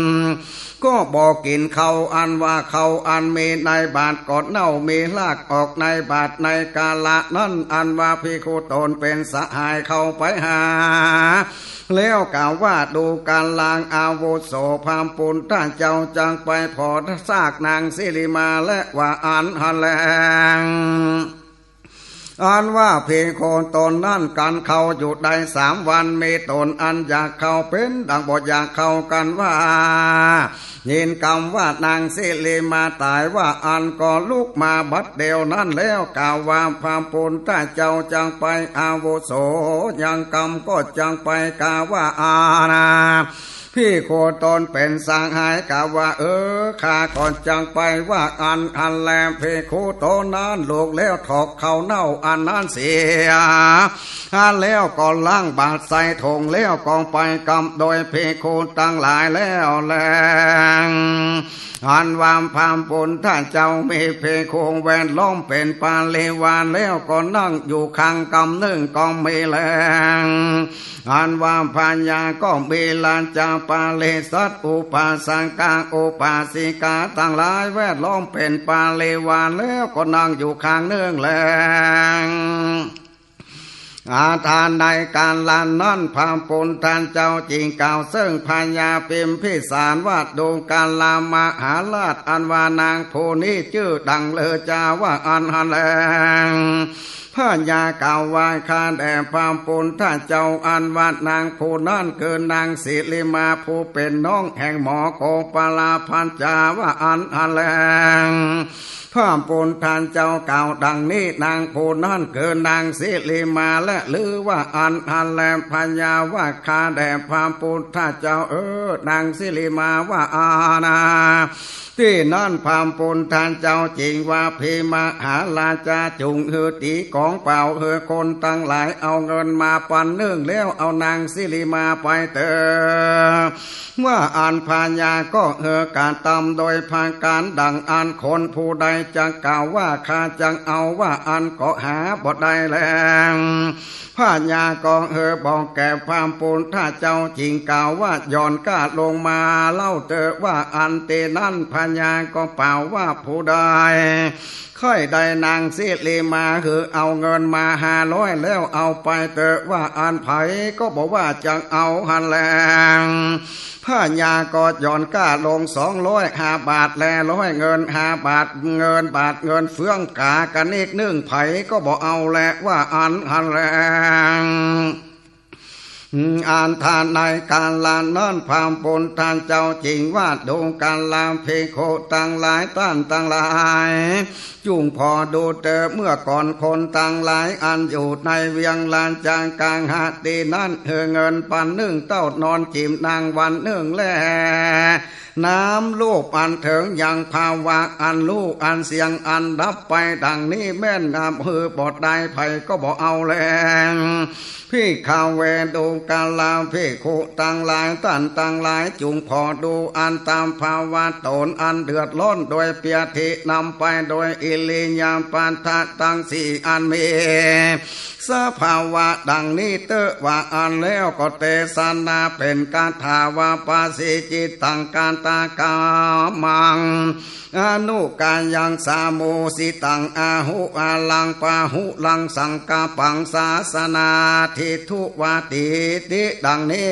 ก็บ่กิ๋นข้าว อันว่าข้าวอันมีในบาตรก็เน่า มีรากออกในบาตร ในกาละนั้น อันว่าภิกขุต๋นเป๋นสหายเข้าไปหา แล้วกล่าวว่า ดูกราอาวุโส พระปุณฑะเจ้าจักไปผ่อซากนางสิริมาแล ว่าอั้นหั้นแล อันว่าภิกขุต๋นนั้นกัณฑ์เขาอยู่ได้สามวัน มีต๋นอันอยากเข้า เป๋นดังบ่อยากเข้า กัณฑ์ว่า ยินกำว่านางสิริมาต๋าย ว่าอั้นก็ลุกมาบัดเดี่ยวนั้นแล้ว กล่าวว่า พระปุณฑะเจ้าจักไป อาวุโส ยังกำก็จักไป กล่าวว่า อานา ภิกขุต๋นเป๋นสหาย กล่าวว่า เออ ข้าก็จักไป ว่าอั้นหั้นแล ภิกขุต๋นนั้นลุกแล้วถอกข้าวเน่าอันนั้นเสีย แล้วก็ล้างบาตรใส่ถุง แล้วก็ไปกำโดยภิกขุตังหลายแล้วแล อันว่าพระปุณฑะเจ้ามีภิกขุแวดล้อมเป๋นปริวาร แล้วก็นั่งอยู่ข้างกำนึ่งก็มีแล อันว่าพญาก็มีราชปริษัท อุปาสกะอุปาสิกาตังหลายแวดล้อมเป๋นปริวาร แล้วก็นั่งอยู่ข้างนึ่งแล อาถรรพ์ในกาละนั้น พระปุณฑะเจ้าจึงกล่าวเซิ่งพญาพิมพิสารว่า ดูกรามหาราช อันว่านางผู้นี้จื้อดังเล่อจา ว่าอั้นหั้นแล พญากล่าวว่า ข้าแต่พระปุณฑะเจ้า อันว่านางผู้นั้นคือนางสิริมา ผู้เป๋นน้องแห่งหมอโกปาลพัชชา ว่าอั้นหั้นแล พระปุณฑะเจ้ากล่าวดังนี้ นางผู้นั้นคือนางสิริมาแล หรือว่าอั้นหั้นแล พญาว่า ข้าแต่พระปุณฑะเจ้าเออ นางสิริมา ว่าอานา ตี้นั้นพระปุณฑะเจ้าจึงว่า พีมหาราชา จุ่งหื้อตี๋ก๋องเป่า หื้อคนตังหลายเอาเงินมาปันนึ่ง แล้วเอานางสิริมาไปเตอ ว่าอั้นพญาก็หื้อกระตำโดยประก๋านดั่งอั้น คนผู้ใดจะกล่าวว่า ข้าจักเอา ว่าอั้นก็หาบ่ได้แล พญาก็หื้อบอกแก่พระปุณฑะเจ้า จึงกล่าวว่า หย่อนก้าลงมาเล่าเตอ ว่าอั้น ตี้นั้นพญาก็เป่าว่า ผู้ใดใค่ได้นางสิริมา หื้อเอาเงินมาห้าร้อย แล้วเอาไปเตอ ว่าอั้น ใผก็บ่ว่าจักเอาหั้นแล พญาก็หย่อนก้าลงสองร้อยห้าบาทแล ร้อยเงินห้าบาท เงินบาทเงินเฟืองก๋ากั๋นอีกนึ่ง ใผก็บ่เอาแล ว่าอั้นหั้นแล อันถ้าในกาละนั้น พระปุณฑะเจ้าจึงว่า ดูกราภิกขุตังหลาย ต้านตังหลาย จุ่งผ่อดูเตอ เมื่อก่อนคนตังหลายอันอยู่ในเวียงราชคฤหะตี้นั้น หื้อเงินปันนึ่งเต้านอนจิ่มนั่งวันนึ่งแล น้ำรูปอันเถิงยังภาวะอันฮู้อันเสียงอันดับไปดั่งนี้แม่น อันหื้อบ่ได้ ใผก็บ่เอาแล ภิกขะเว ดูกราภิกขุตังหลาย ต้านตังหลาย จุ่งผ่อดูอัตภาวะต๋นอันเดือดร้อนโดยเปียธิ นำไปโดยอิริยาบถะตังสี่อันมีสภาวะดั่งนี้เตอ ว่าอั้นแล้วก็เตสนาเป๋นคาถาว่า ปาสิจิตตังคาตาคามัง อนุกายังสามูสิตัง อาหุอาลังปาหุลังสังกัปปัง สาสนาทิฏฐุวาตีติ ดั่งนี้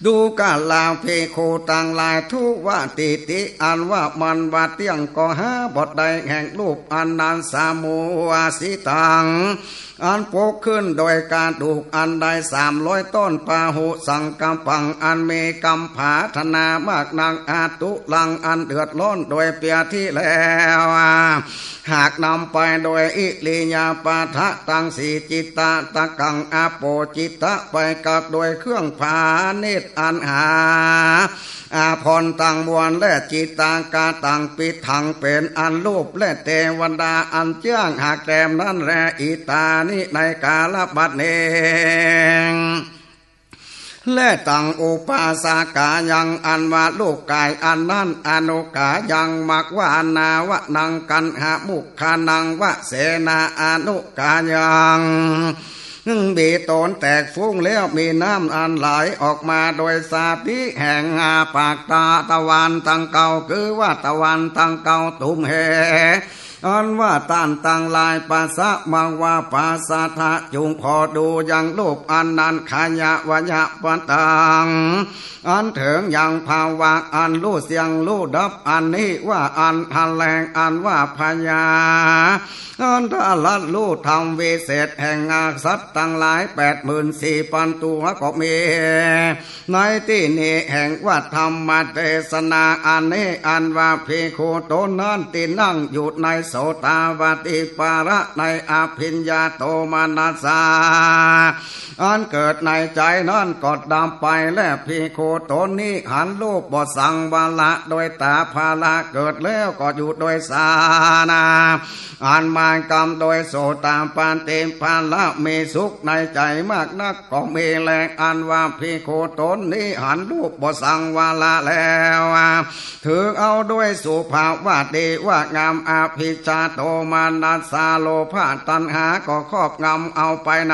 ดูกราภิกขุตังหลาย ทุวาตีติ อันว่ามันว่าเตี้ยงก็หาบ่ได้ แห่งรูปอันนั้น สามูสิตัง อันปกขึ้นโดยกระดูกอันได้สามร้อยต้น ปาหุสังกัปปัง อันมีกำผาถนามากนัก อาตุลัง อันเดือดร้อนโดยเปียธิแล้ว หากนำไปโดยอิริยาบถะตังสี่ จิตตะตะกัง อโปจิตตะ ไปกับโดยเครื่องพาณิชย์อันหา อาภรณ์ตังมวล และจิตตากาตัง ปิดถังเป๋นอันรูปและเตวดาอันจ้างหากแต้มนั้นแล อิตานิ ในกาละบัดนี้ และตังอุปาสกายังอันว่าลูกไก่อันนั้น อนุกายังมักว่า นาวะนังกัณหมุขคานังวะเสนาอนุกายัง มีตนแตกฟุ้งแล้วมีน้ำอันไหลออกมาโดยสาธิแห่งปากตาตะวันตังเก้า คือว่าตะวันตังเก้าตุ่มแห อันว่าต้านตังหลาย ปัสสะมังวาปัสสะทะ จุ่งผ่อดูยังรูปอันนั้น ขยะวยะปะตัง อันเถิงยังภาวะอันฮู้เสี้ยงฮู้ดับ อันนี้ว่าอันหันแล อันว่าพยา อันทรัตน์ฮู้ธรรมวิเศษแห่งสัตว์ตังหลายแปดหมื่นสี่ปันตัวก็มี ในตี้นี้แห่งว่าธรรมเตสนา อันนี้อันว่าภิกขุต๋นนั้นตี้นั่งอยู่ในโสตาปัตติผละในอภิญญาโทมนัสสา อันเกิดในใจ๋นั้นก็ดับไป และภิกขุต๋นนี้หันรูปบ่สังวระโดยต๋าผละ เกิดแล้วก็อยู่โดยฌานะ อันหมายกำโดยโสตาปัตติผละ มีสุขในใจ๋มากนักก็มีแล อันว่าภิกขุต๋นนี้หันรูปบ่สังวระแล้ว ถือเอาโดยสุภาพว่าดีว่างาม อภิชฌาโทมนัสสาโลภะตัณหาก็ครอบงำเอาไปใน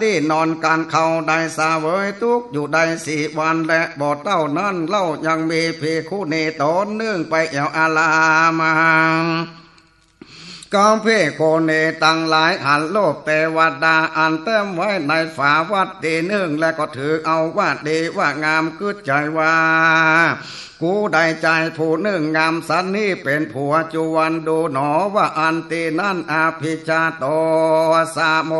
ตี้นอนกัน เขาได้เสวยตุ๊กข์อยู่ได้สี่วัน และบ่เต้านั้นเล่ายังมีภิกขุณีต๋นนึ่งไปแอ่วอาราม กับภิกขุณีตังหลายหันรูปเตวดาอันแต้มไว้ในฝาวัดตี้นึ่ง และก็ถือเอาว่าดีว่างาม กึ๊ดใจ๋ว่า กูได้ใจ๊ผู้นึ่งงามสันนี้เป๋นผัวจวนดูหนอ ว่าอั้น ตี้นั้นอภิชฌาโทสะโม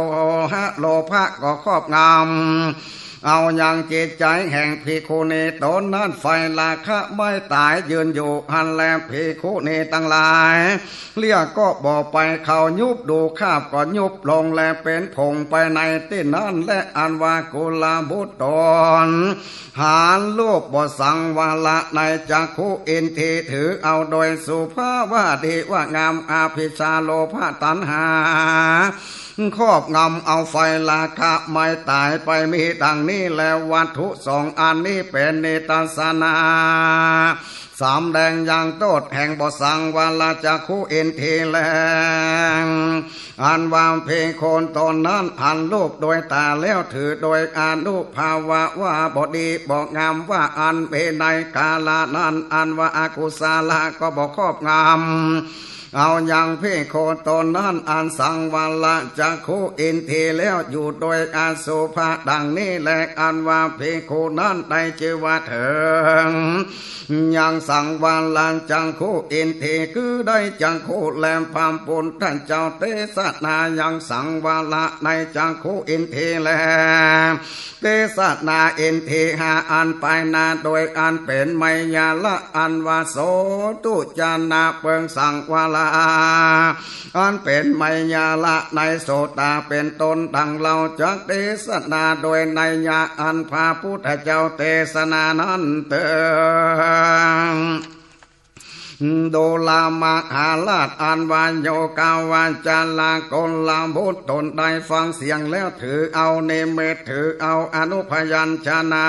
หะโลภะก็ครอบงำ เอายังจิตใจ๋แห่งภิกขุณีต๋นนั้น ไฟราคะไม้ต๋ายยืนอยู่หั้นแล ภิกขุณีตังหลาย เรียกก็บ่ไป เขายุบดู คาบก็ยุบลง และเป๋นผงไปในตี้นั้นแล อันว่ากุลบุตรต๋น หันรูปบ่สังวระในจักขุอินทรีย์ ถือเอาโดยสุภาพว่าดีว่างาม อภิชฌาโลภะตัณหา ครอบงำเอา ไฟราคะไม้ต๋ายไป มีดังนี้แล วัตถุสองอันนี้เป๋นนิทัสสนะ สำแดงยังโต้ษแห่งบ่สังวระจักขุอินทรีย์แล อันว่าภิกขุต๋นนั้นหันรูปโดยต๋าแล้ว ถือโดยอานุภาพว่าบ่ดีบ่งาม ว่าอั้น มีในกาละนั้น อันว่าอกุศละก็บ่ครอบงำ เอายังภิกขุต๋นนั้นอันสังวระจักขุอินทรีย์แล้ว อยู่โดยอสุภะดังนี้แล อันว่าภิกขุนั้นได้จื้อว่าเถิง ยังสังวระจักขุอินทรีย์ คือได้จักขุแล พระปุทธเจ้าเตสนายังสังวระในจักขุอินทรีย์แล เตสนาอินทรีย์ห้าอันไปหน้า โดยอันเป๋นไมยาละ อันว่าโสตุจนะเปิงสังวระ อันเป๋นไมยาละในโสตาเป๋นต้น ดังเฮาจักเตสนาโดยนัยยะอันพระปุทธเจ้าเตสนานั้นเถิง ดูรามาหาราช อันว่าโยคาวาจรกุลบุตรต๋นได้ฟังเสียงแล้ว ถือเอานิมิต ถือเอาอนุพยัญชนะ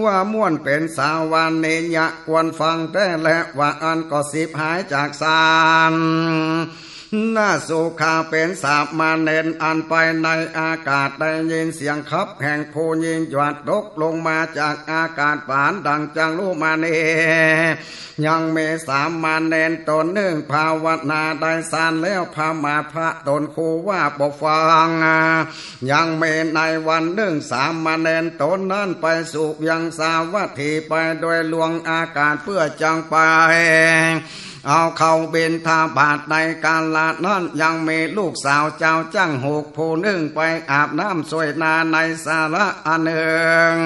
ว่าม่วนเป๋นสาวัณณียะ ควรฟังแต๊แล ว่าอั้นก็สิบหายจากสันนสุขะ เป๋นสามเณรอันไปในอากาศ ได้ยินเสียงขับแห่งผู้หญิงหยาดตกลงมาจากอากาศ ปานดังจารุมณี ยังมีสามเณรต๋นนึ่งภาวนาได้สันแล้ว พมาพระต๋นคู่ว่าบ่ฟัง ยังมีในวันนึ่งสามเณรต๋นนั้นไปสู่เวียงสาวัตถี ไปโดยหลวงอากาศเปื้อจักไป เอาเข้าบิณฑบาตในกาละนั้น ยังมีลูกสาวจาวจ้างหกผู้นึ่งไปอาบน้ำซ่วยนาในสาระอันนึ่ง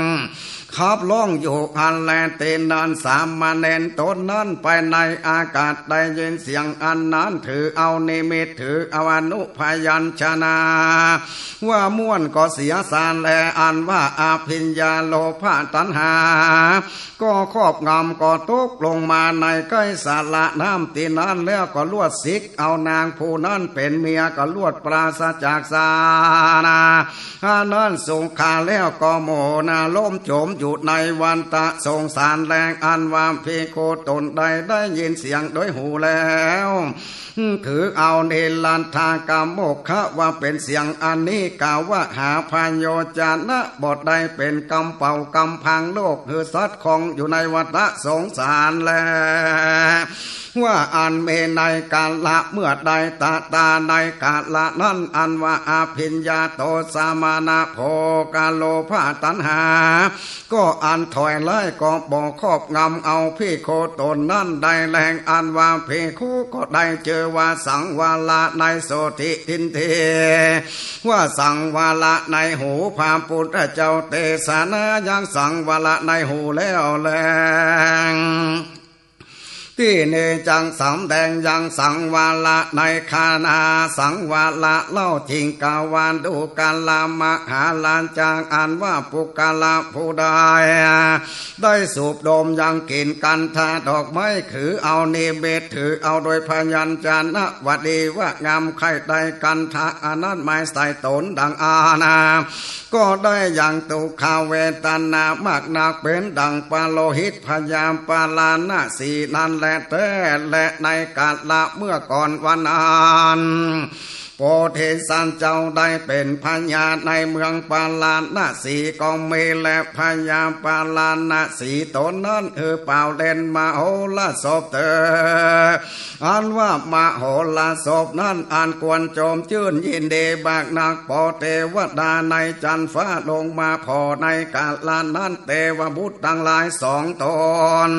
ขับร้องอยู่อันแล ตี้นั้นสามเณรต๋นนั้นไปในอากาศได้ยินเสียงอันนั้น ถือเอานิมิต ถือเอาอนุพยัญชนะ ว่าม่วนก็เสียสารแล อันว่าอภิญญา โลภะตัณหา ก็ครอบงำ ก็ตกลงมาในใก้สระน้ำตี้นั้นแล้วก็ลวดสิกเอานางผู้นั้นเป๋นเมีย ก็ลวดปราศจากสานะ อันนั้นสุขาแล้วก็โมนาโลมโจมอยู่ในวัฏฏะสงสารแล อันว่าภิกขุต๋นใดได้ยินเสียงโดยหูแล้ว ถือเอานิรัตถกมกขะว่าเป๋นเสียงอันนี้ กล่าวว่าหาประโยชนะบ่ได้ เป๋นกำเป่ากำพังโลกหื้อสัตว์ข้องอยู่ในวัฏฏะสงสารแล ว่าอันมีในกาละเมื่อใด ตะตาในกาละนั้น อันว่าอภิญญาโตสมณะโพคโลภะตัณหา ก็อันถอยไล่ก็บ่ครอบงำเอาภิกขุต๋นนั้นได้แล อันว่าภิกขุก็ได้จื้อว่าสังวระในโสตทิฏฐิ ว่าสังวระในหูพระพุทธเจ้าเตสนา ยังสังวระในหูแล้วแล ตี้นี้จักสำแดงยังสังวระในคณา สังวระเล่า จึงกล่าวว่าดูกรามาหาราชา อันว่าปุคคละผู้ใด ได้สูบดมยังกลิ่นคันธะดอกไม้ ถือเอานิมิต ถือเอาโดยพยัญชนะว่าดีว่างาม ใค่ได้คันธะอันนั้นมาใส่ต๋นดังอานา ก็ได้ยังทุกขเวทนามากนัก เป๋นดังปุโรหิตพญาปาราณสีนั้นแลแต๊ และในกาละเมื่อก่อนวันนั้น โพธิสัตว์เจ้าได้เป๋นพญาในเมืองปาราณสีก็มีแล พญาปาราณสีต๋นนั้น หื้อเป่าเล่นมโหรสพเตอ อันว่ามโหรสพนั้นอันควรจมจื้นยินดีมากนัก ปอเตวดาในจันฟ้าลงมาผ่อในกาละนั้น เตวบุตรตังหลายสองต๋น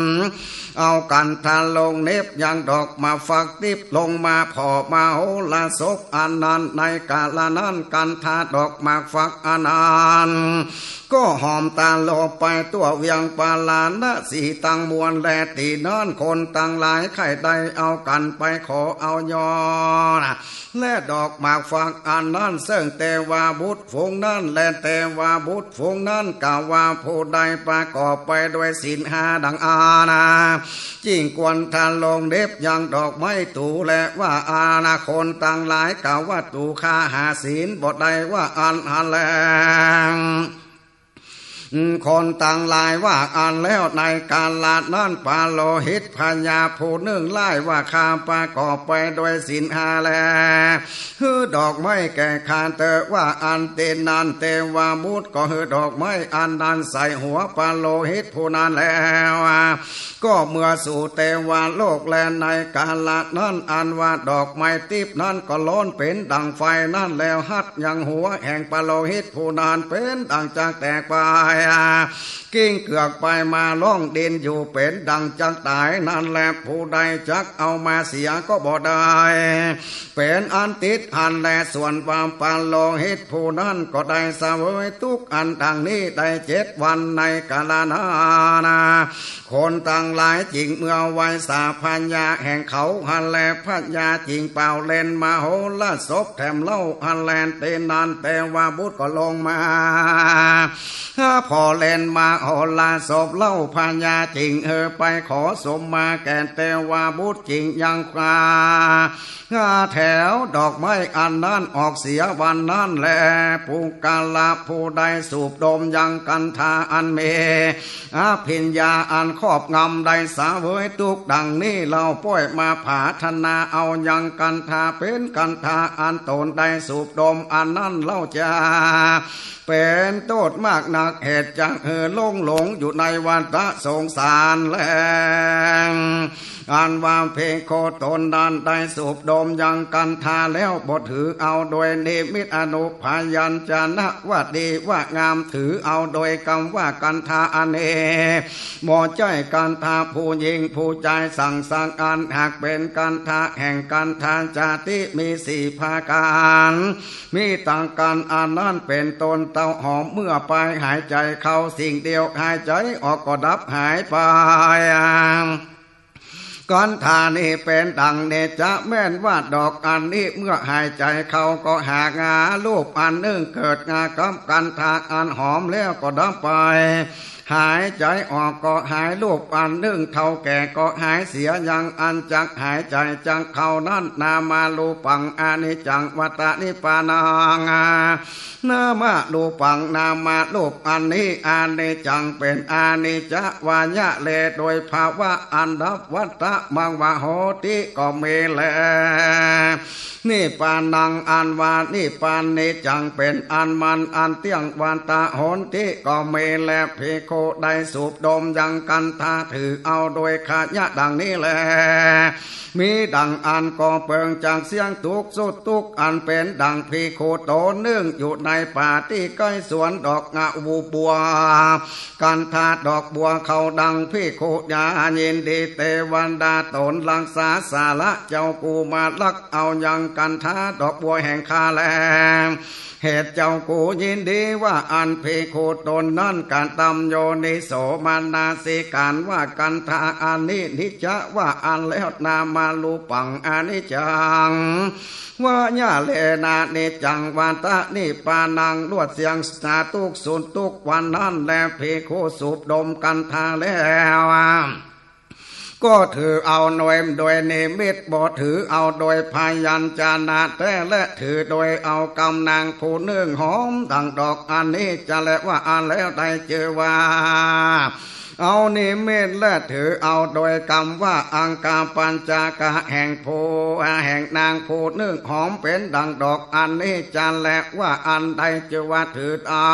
เอาคันธะลงเหน็บยังดอกหมากฟักติ๊บ ลงมาผ่อมโหรสพอันนั้น ในกาละนั้นคันธะดอกหมากฟักอันนั้น ก็หอมตลบไปทั่วเวียงปาราณสีตังมวลแล ตี้นั้นคนตังหลายใค่ได้เอากั๋นไปขอเอายอด และดอกหมากฟักอันนั้น เซิ่งเตวบุตรฝูงนั้น และเตวบุตรฝูงนั้นกล่าวว่าผู้ใดประกอบไปด้วยศีลห้าดังอานา จึงควรธะลงเหน็บยังดอกไม้ตูแล ว่าอานา คนตังหลายกล่าวว่าตูข้าหาศีลบ่ได้ว่าอั้นหั้นแล คนตังหลายว่าอั้นแล้ว ในกาละนั้นปุโรหิตพญาผู้นึ่งไล้ว่าข้าประกอบไปด้วยศีลห้าแล หื้อดอกไม้แก่ข้าเตอะว่าอั้น ตี้นั้นเตวบุตรก็หื้อดอกไม้อันนั้นใส่หัวปุโรหิตผู้นั้นแล้ว ก็เมือสู่เตวโลกแล ในกาละนั้นอันว่าดอกไม้ติ๊บนั้นก็ร้อนเป๋นดังไฟนั้นแล้ว ฮัดยังหัวแห่งปุโรหิตผู้นั้นเป๋นดังจักแตกไป กิ้งเกือกไปมาร้องดิ้นอยู่เป๋นดังจักต๋ายนั้นแล ผู้ใดจักเอามาเสียก็บ่ได้ เป๋นอันติดอันแล ส่วนว่าปุโรหิตผู้นั้นก็ได้เสวยตุ๊กข์อันดังนี้ได้เจ็ดวันในกาละนั้นนา คนตังหลายจึงเมือไหว้สาพญาแห่งเขาหั้นแล พญาจึงเป่าเล่นมโหรสพแถมเล่าหั้นแล ตี้นั้นเตวบุตรก็ลงมา หาผ่อเล่นมโหรสพเล่า พญาจึงหื้อไปขอสมมาแก่เตวบุตร จึงยังคว้าแถวดอกไม้อันนั้นออกเสียวันนั้นแล ปุคคละผู้ใดสูบดมยังคันธะอันมีอภิญญาอันครอบงำได้เสวยตุ๊กข์ดังนี้เล่า ป้อยมาผาถนาเอายังคันธะเป๋นคันธะอันต๋นได้สูบดมอันนั้นเล่าจา เป๋นโต้ษมากนัก เหตุจักหื้อลงหลงอยู่ในวัฏฏะสงสารแล อันว่าภิกขุต๋นนั้นได้สูบดมยังคันธะแล้ว บ่ถือเอาโดยนิมิตอนุพยัญชนะว่าดีว่างาม ถือเอาโดยกำว่าคันธะอันนี้ บ่ใจ้คันธะผู้ญิงผู้จายสังสรรค์อัน หากเป๋นคันธะแห่งคันธะจาติมีสี่ประก๋าน มีตังกั๋นอันนั้นเป๋นต้น เต้าหอมเมื่อปายหายใจ๋ เข้าสิ่งเดียว หายใจ๋ออกก็ดับหายไป กันธานี้เป๋นดั่งเนจะ แม่นว่าดอกอันนี้เมื่อหายใจ๋เข้าก็หากงา รูปอันนึ่งเกิดงากับกันธาอันหอมแล้วก็ดับไป หายใจ๋ออกก็หาย รูปอันนึ่งเฒ่าแก่ก็หายเสีย ยังอันจักหายใจ๋จักเข้านั้น นามารูปังอนิจจัง วัตตะนิพพานัง นามะรูปัง นามะรูปอันนี้ อนิจจัง เป๋นอนิจจะ วายะเล โดยภาวะอันดับ วัตตะมังวะโหติ ก็มีแล นิพพานัง อันว่านิพพานนี้จักเป๋นอันมั่นอันเตี้ยง วัตตะโหติ ก็มีแล ภิกขุได้สูบดมยังกันธา ถือเอาโดยขยะดั่งนี้แล มีดั่งอั้นก็เปิงจากเสี้ยงตุ๊กข์สุขตุ๊กข์ อันเป๋นดั่งภิกขุต๋นนึ่งอยู่ในป่าตี้ใก้สวนดอกงาบัว กันธาดอกบัวเข้าดัง ภิกขุยายินดี เตวันดาต๋นรักษาสาระ เจ้ากูมาลักเอายังกันธาดอกบัวแห่งข้าแล เหตุเจ้ากูยินดีว่าอั้น ภิกขุต๋นนั้นกระตำโยนิโสมนสิการว่า กันธาอันนี้นิจจะว่าอั้นแล้ว นามารูปังอนิจจัง วายะเลนะนิจจัง วัตตะนิพพานัง ลวดเสี้ยงสาตุ๊กข์สุขตุ๊กข์วันนั้นแล ภิกขุสูบดมกันธาแล้ว ก็ถือเอาโดย โดยนิมิต บ่ถือเอาโดยพยัญชนะแต๊แล ถือโดยเอากำนางผู้นึ่งหอมดั่งดอกอันนี้จะแลว่าอั้นแล้ว ได้จื้อว่า เอานิมิตแล ถือเอาโดยกำว่าอังคปัญจกะ แห่งผู้ แห่งนางผู้นึ่งหอมเป๋นดั่งดอกอันนี้จะแลว่าอั้น ได้จื้อว่าถือเอา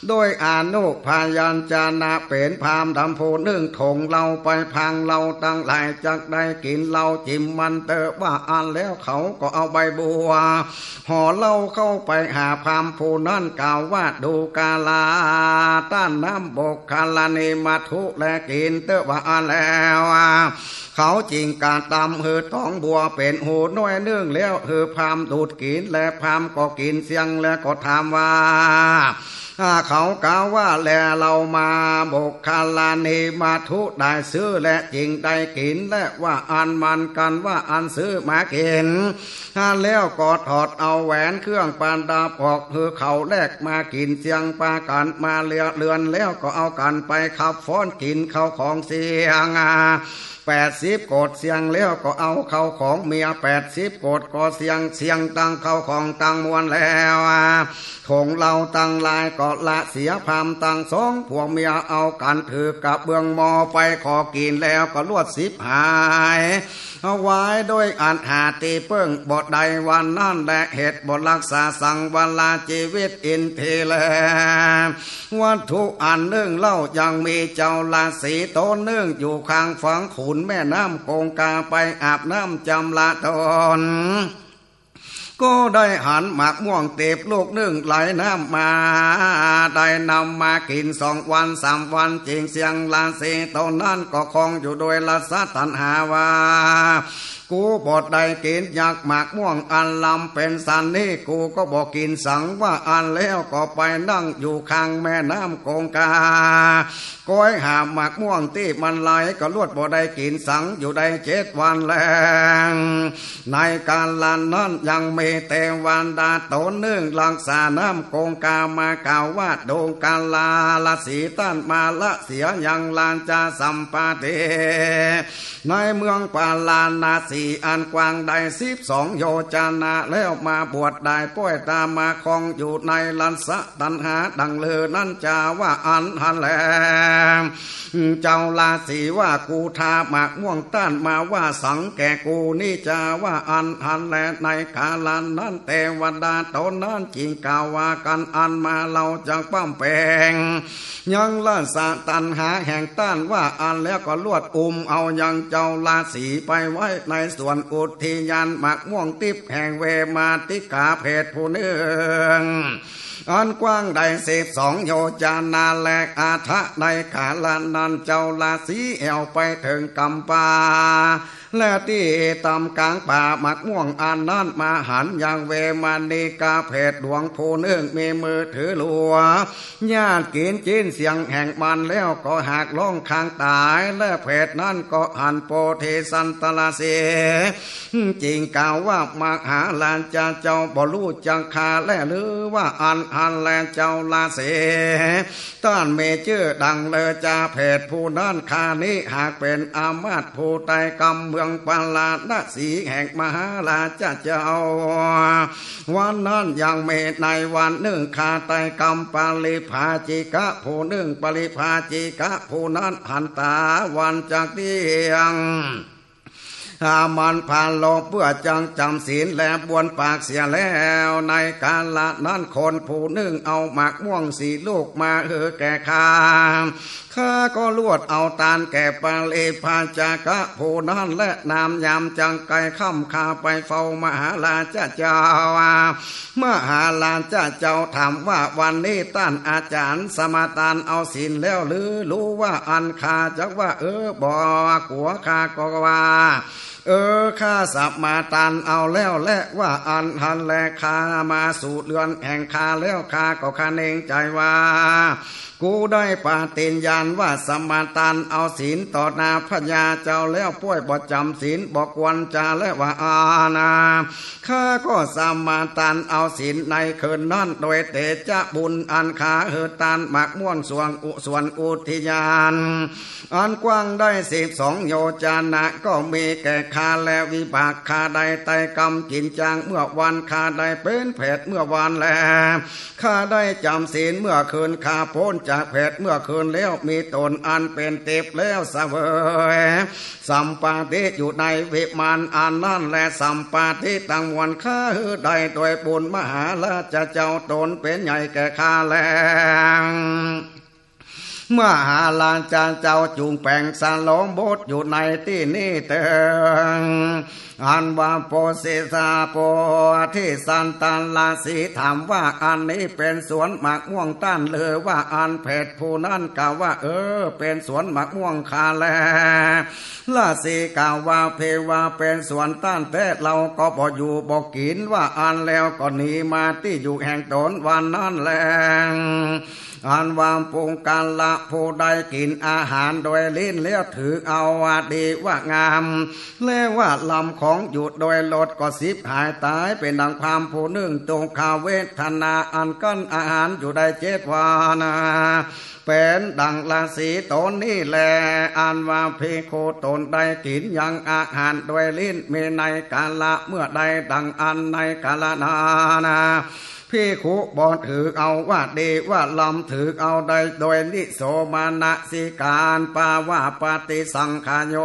โดยอนุพยัญชนะเป๋นพราหมณ์ดำผู้นึ่งถงเหล้าไป พรางเหล้าตังหลายจักได้กิ๋นเหล้าจิมมันเต๊อะว่าอั้นแล้ว เขาก็เอาใบบัวห่อเหล้าเข้าไปหาพราหมณ์ผู้นั้น กล่าวว่า ดูกราต้านน้ำโมคคัลลานิมัทธุแลกิ๋นเต๊อะว่าอั้นแล้ว เขาจึงกระตำหื้อตองบัวเป๋นหูน้อยนึ่งแล้ว หื้อพราหมณ์ดูดกิ๋น และพราหมณ์ก็กิ๋นเสี้ยง แล้วก็ถามว่า ถ้าเขากล่าวว่า แลเหล้ามาโมคคัลลานิมัทธุได้ซื้อ และจึงได้กิ๋น และว่าอั้นมันกันว่าอั้นซื้อมากิ๋น แล้วก็ถอดเอาแหวนเครื่องประดับออกหื้อเขา แลกมากิ๋นเสี้ยง ปากั๋นมาเลือเรือน แล้วก็เอากั๋นไปขับฟ้อนกิ๋นข้าวของเสี้ยง แปดสิบโกดเสี้ยง แล้วก็เอาข้าวของเมียแปดสิบโกดก็เสี้ยง เสี้ยงตังข้าวของตังมวลแล้ว ถงเหล้าตังหลายก็ละเสีย พราหมณ์ตังสองผัวเมียเอากั๋นถือกระเบื้องหม้อไปขอกิ๋น แล้วก็ลวดสิบหาย เอาไว้โดยอันหาตี้เปิ้งบ่ได้วันนั้นแล เหตุบ่รักษาสังวรจีวิตอินทรีย์แล วัตถุอันนึ่งเล่า ยังมีเจ้าราศีต๋นนึ่งอยู่ข้างฝั่งขุนแม่น้ำคงคา ไปอาบน้ำจำระต๋น ก็ได้หันหมากม่วงเตียบลูกนึ่งไหลน้ำมา ได้นำมากิ๋นสองวันสามวัน จึงเสี้ยงราศีต๋นนั้นก็คลองอยู่โดยราสะตัณหาว่า กูบ่ได้กิ๋นยักษ์หมากม่วงอันลำเป๋นสันนี้ กูก็บ่กิ๋นสังว่าอั้นแล้ว ก็ไปนั่งอยู่ข้างแม่น้ำคงคา ก้อยหาหมากม่วงตี้มันไหล ก็ลวดบ่ได้กิ๋นสังอยู่ได้เจ็ดวันแล ในกาละนั้นยังมีเตวันดาต๋นนึ่งรักษาน้ำคงคามากล่าวว่า ดูกราราศีต้านมาละเสียยังราชสัมปติ ในเมืองปาราณสีอันกว้างได้สิบสองโยจนะแล้ว มาบวชได้ป้อยตามาคลองอยู่ในราสะตัณหาดังลือนั้นจาว่าอั้นหั้นแล เจ้าราศีว่า กูทาหมากม่วงต้านมาว่าสังแก่กูนี้จาว่าอั้นหั้นแล ในกาละนั้นเตวันดาต๋นนั้นจึงกล่าวว่ากั๋นอั้นมา เฮาจักบำเพ็ญ ยังราสะตัณหาแห่งต้านว่าอั้นแล้ว ก็ลวดอุ้มเอายังเจ้าราศีไปไว้ในสวนอุทยานหมากม่วงติ๊บแห่งเวมาติกาเพศผู้นึ่ง อันกว้างได้สิบสองโยจนะแล อาทะในกาละนั้นเจ้าราศีแอ่วไปเถิงกัมปา และตี้ต๋ามก๋างป่าหมากม่วงอันนั้น มาหันยังเวมะนิกาเผตหลวงผู้นึ่ง มีมือถือหลัว ญาติกิ๋นจิ๊นเสียงแห่งมันแล้ว ก็หากฮ้องคางต๋าย และเผตนั้นก็หันโปธิสันตะฤาษี จึงกล่าวว่า มหาราชาเจ้า บ่ฮู้จักข้าแลหรือว่าอั้น อันแลเจ้าฤาษี ต้านมีจื้อดังใดจา เผตผู้นั้น ข้านี้หากเป๋นอามาตย์ผู้ไต้กำเมืองปาราณสีแห่งมหาราชาเจ้า วันนั้นยังมีในวันนึ่ง ข้าไต้กำปริพาจิกะผู้นึ่ง ปริพาจิกะผู้นั้นหันต๋าวันจักเตี้ยง อามันพาโลเปื้อจักจ๋ำศีลและบ้วนปากเสียแล้ว ในกาละนั้นคนผู้นึ่งเอาหมากม่วงสี่ลูกมาหื้อแก่ข้า ข้าก็ลวดเอาตานแก่ปริพาจิกะผู้นั้น และนามยามจักใก้ค่ำ ข้าไปเฝ้ามหาราชาเจ้า มหาราชาเจ้าถามว่า วันนี้ต้านอาจารย์สมาตานเอาศีลแล้วหรือ ฮู้ว่าอั้น ข้าจักว่า เออ บ่กั๋ว ข้าก็ว่า เออ ข้าสมาตานเอาแล้วแล ว่าอั้น หันแล ข้ามาสู่เฮือนแห่งข้าแล้ว ข้าก็คะเนงใจ๋ว่า กูได้ปฏิญญาณว่าสมาตานเอาศีลต่อหน้าพญาเจ้าแล้ว ป้วยบ่จ๋ำศีล บ่กวนจา และว่าอั้นนา ข้าก็สมาตานเอาศีลในคืนนั้น โดยเตจะบุญอันข้าหื้อตานหมากม่วงสวนอุ สวนอุทยาน อันกว้างได้สิบสองโยจนะ ก็มีแก่ข้า และวิบากข้าได้ไต้กำกิ๋นจางเมื่อวาน ข้าได้เป๋นเผตเมื่อวานแล ข้าได้จ๋ำศีลเมื่อคืน ข้าป๊นจากเผตเมื่อคืนแล้ว มีต๋นอันเป๋นเต็บแล้วเสวยสัมปาติอยู่ในวิมานอันนั้นแล สัมปาติตังมวลข้าหื้อได้โดยบุญมหาราชาเจ้า ต๋นเป๋นใหญ่แก่ข้าแล มหาราชาเจ้าจุ่งแป๋งสโลงบทอยู่ในตี้นี้เติง อันว่าโปธิสา โปธิสันตะฤาษีถามว่า อันนี้เป๋นสวนหมากม่วงต้านหรือ ว่าอั้น เผตผู้นั้นกล่าวว่า เออ เป๋นสวนหมากม่วงข้าแล ฤาษีกล่าวว่า เผว่าเป๋นสวนต้านแต๊ เฮาก็บ่อยู่บ่กิ๋น ว่าอั้นแล้วก็หนีมาตี้อยู่แห่งต๋นวันนั้นแล อันว่าปุคคละผู้ได้กิ๋นอาหารโดยลิ้นแล้วถือเอาว่าดีว่างาม และว่าล้ำของอยู่โดยรสก็ฉิบหายต๋าย เป๋นดังพราหมณ์ผู้นึ่ง ทุกขเวทนาอันกั้นอาหารอยู่ได้เจ็ดวันนา เป๋นดังฤาษีต๋นนี้แล อันว่าภิกขุต๋นได้กิ๋นยังอาหารโดยลิ้น มีในกาละเมื่อใดดังอั้นในกาละนั้นนา ภิกขุบ่ถือเอาว่าดีว่าล้ำ ถือเอาได้โดยนิโสมนสิการ ปาว่าปฏิสังขายโย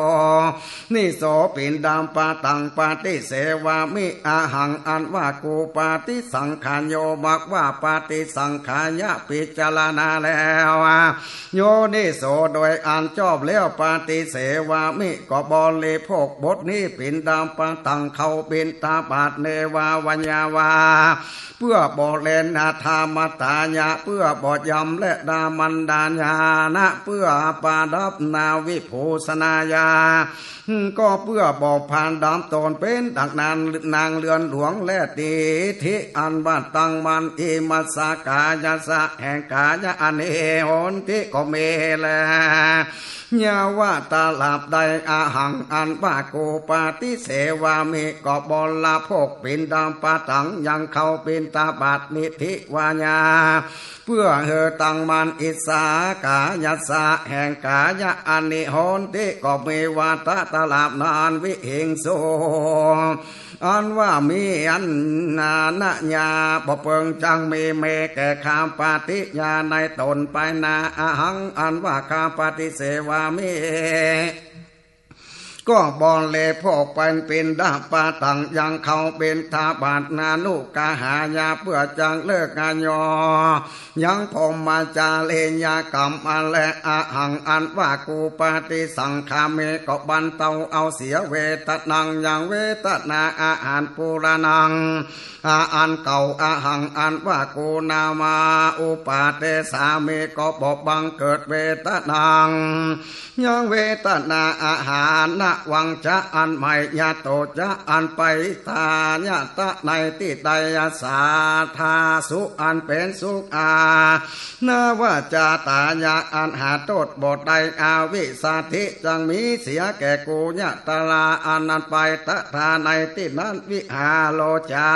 นิโสปิณฑปาตังปฏิเสวามิ อะหัง อันว่ากูปฏิสังขายโย มักว่าปฏิสังขายะ พิจารณาแล้ว โยนิโสโดยอันชอบแล้ว ปฏิเสวามิ ก็บริโภค บทนี้ ปิณฑปาตัง ข้าวบิณฑบาต เนวา วัญญาวา เปื้อบ่เล็น อัฏฐามัฏฐายะ เปื้อบ่ยำ และดามัณฑายานะ เปื้อประดับ นาวิภูชนายา ก็เปื้อบ่ประดับต๋นเป๋นดังนาง นางเฮือนหลวง และดิฏฐิอันว่าตั้งมั่น อิมัสสะกายะสะ แห่งกายะอันนี้ หนติ ก็มีแล ยาวะ ตราบใด อะหัง อันว่ากูปฏิเสวามิ ก็บริโภค ปิณฑปาตัง ยังข้าวบิณฑบาต นิฏฐิวาญา เปื้อหื้อตั้งมั่น อิสสะกายะสะ แห่งกายะอันนี้ หนติ ก็มี วัฏฏะ ตราบนาน วิหิงสุ อันว่ามีอันนานะยาบ่เปิง จักมี มีแก่ข้าปฏิญาณในต๋นไปนา อะหัง อันว่าข้าปฏิเสวามิ ก็บริโภคเป๋นปิณฑปาตัง ยังข้าวบิณฑบาต นานุกหายะ เปื้อจักเลิกอาโย ยังพรหมจริยกรรมอันแล อะหัง อันว่ากูปฏิสังขามิ ก็บรรเตาเอาเสีย เวทะนัง ยังเวทนาอาหาร ปูระณัง อาอันเก่า อะหัง อันว่ากูนามา อุปาเทสามิ ก็บ่บังเกิด เวทะนัง ยังเวทนาอาหาร นา วังจะอันใหม่ ยะโตจะอันไป ตายะตะในตี้ใด สาธาสุอันเป๋นสุข อา นาวาจาตายะอันหาโต้ษบ่ได้ อาวิสาธิจักมีเสียแก่กู ยะตราอันนั้นไป ตถาในตี้นั้น วิหาโรจา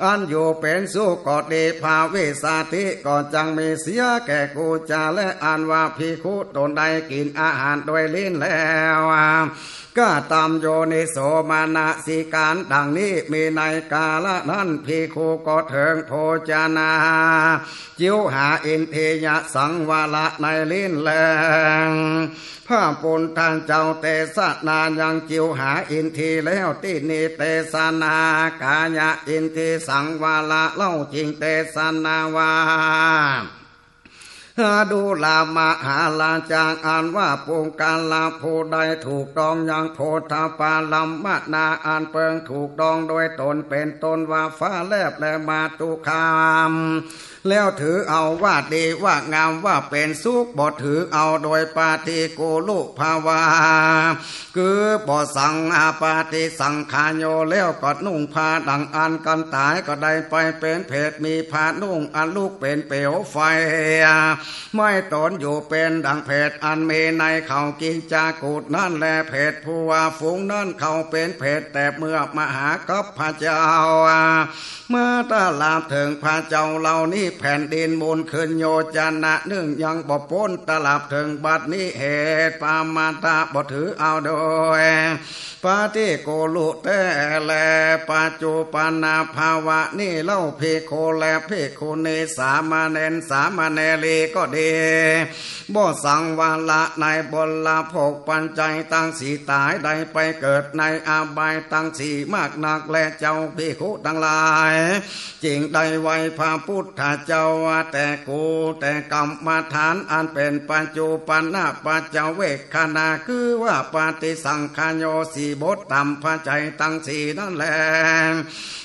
อันอยู่เป๋นสุขก็ดี ภาวิสาธิก็จักมีเสียแก่กู จา และอันว่าภิกขุต๋นใดกิ๋นอาหารโดยลิ้นแล้ว กระตำโยนิโสมนสิการดังนี้ มีในกาละนั้น ภิกขุก็เถิงโภจนา จิวหาอินทรียสังวระในลิ้นแล พระปุทธเจ้าเตสนายังจิวหาอินทรีย์แล้ว ตี้นี้เตสนากายอินทรีย์สังวระเล่า จึงเตสนาว่า ดูรา มหาราชา อันว่าปุคคละผู้ใดถูกต้องยังโพธพารมนาอันเปิงถูกต้องโดยต๋น เป๋นต้นว่าฟ้าแลบและมาตุคาม แล้วถือเอาว่าดีว่างามว่าเป๋นสุข บ่ถือเอาโดยปาฏิกูลุภาวา คือบ่สังอาปาฏิสังขายโย แล้วก็นุ่งผ้าดั่งอั้น กันต๋ายก็ได้ไปเป๋นเผช มีผ้านุ่งอันลุกเป๋นเปลวไฟ ไหม้ต๋นอยู่เป๋นดั่งเผชอันมีในเขากิจจากูฏนั้นแล เผชผู้ว่าฝูงนั้นเขาเป๋นเผชแต่เมื่อมหากัปปะเจ้า มาตลาดเถิงพระเจ้าเหล่านี้ แผ่นดินหมุนขึ้นโยจนะนึ่งยังบ่ป๊น ตลาดเถิงบัดนี้เหตุปามาทะบ่ถือเอาโดยปาฏิกูลุแต๊แล ปัจจุปันนภาวะนี้เล่า ภิกขุและภิกขุณี สามเณรสามเณรีก็ดี บ่สังวระในบริโภคปัจจัยตังสี่ ต๋ายได้ไปเกิดในอบายตังสี่มากนักแล เจ้าภิกขุตังหลาย จึงได้ไหว้พระปุทธเจ้าว่า แต่กูแต่กรรมฐานอันเป๋นปัจจุปันนปัจจเวกขณา คือว่าปาฏิสังขายโยสี่บทต๋ามปัจจัยตังสี่นั้นแล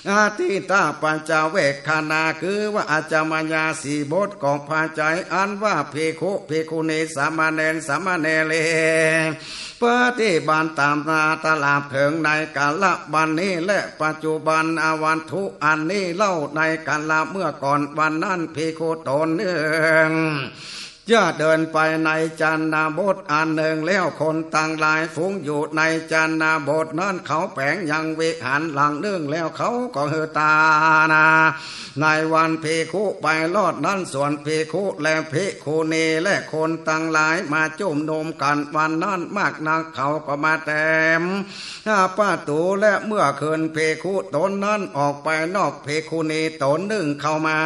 อทิฏฐปัจจเวกขณา คือว่าอาจจมายาสี่บทก็ปัจจัย อันว่าภิกขุภิกขุณี สามเณรสามเณรี ปฏิบัติต๋ามนาตลาดเถิงในกาละบัดนี้ และปัจจุบันอวัตถุอันนี้เล่า ในกาละเมื่อก่อนวันนั้น ภิกขุต๋นนึ่ง จะเดินไปในชนบทอันนึ่งแล้ว คนตังหลายฝูงอยู่ในชนบทนั้น เขาแป๋งยังวิหารหลังนึ่งแล้ว เขาก็หื้อตานา ในวันภิกขุไปรอดนั้น ส่วนภิกขุและภิกขุณีและคนตังหลายมาจุมนุมกั๋นวันนั้นมากนัก เขาก็มาแตม หน้าประตู๋ และเมื่อคืนภิกขุต๋นนั้นออกไปนอก ภิกขุณีต๋นนึ่งเข้ามา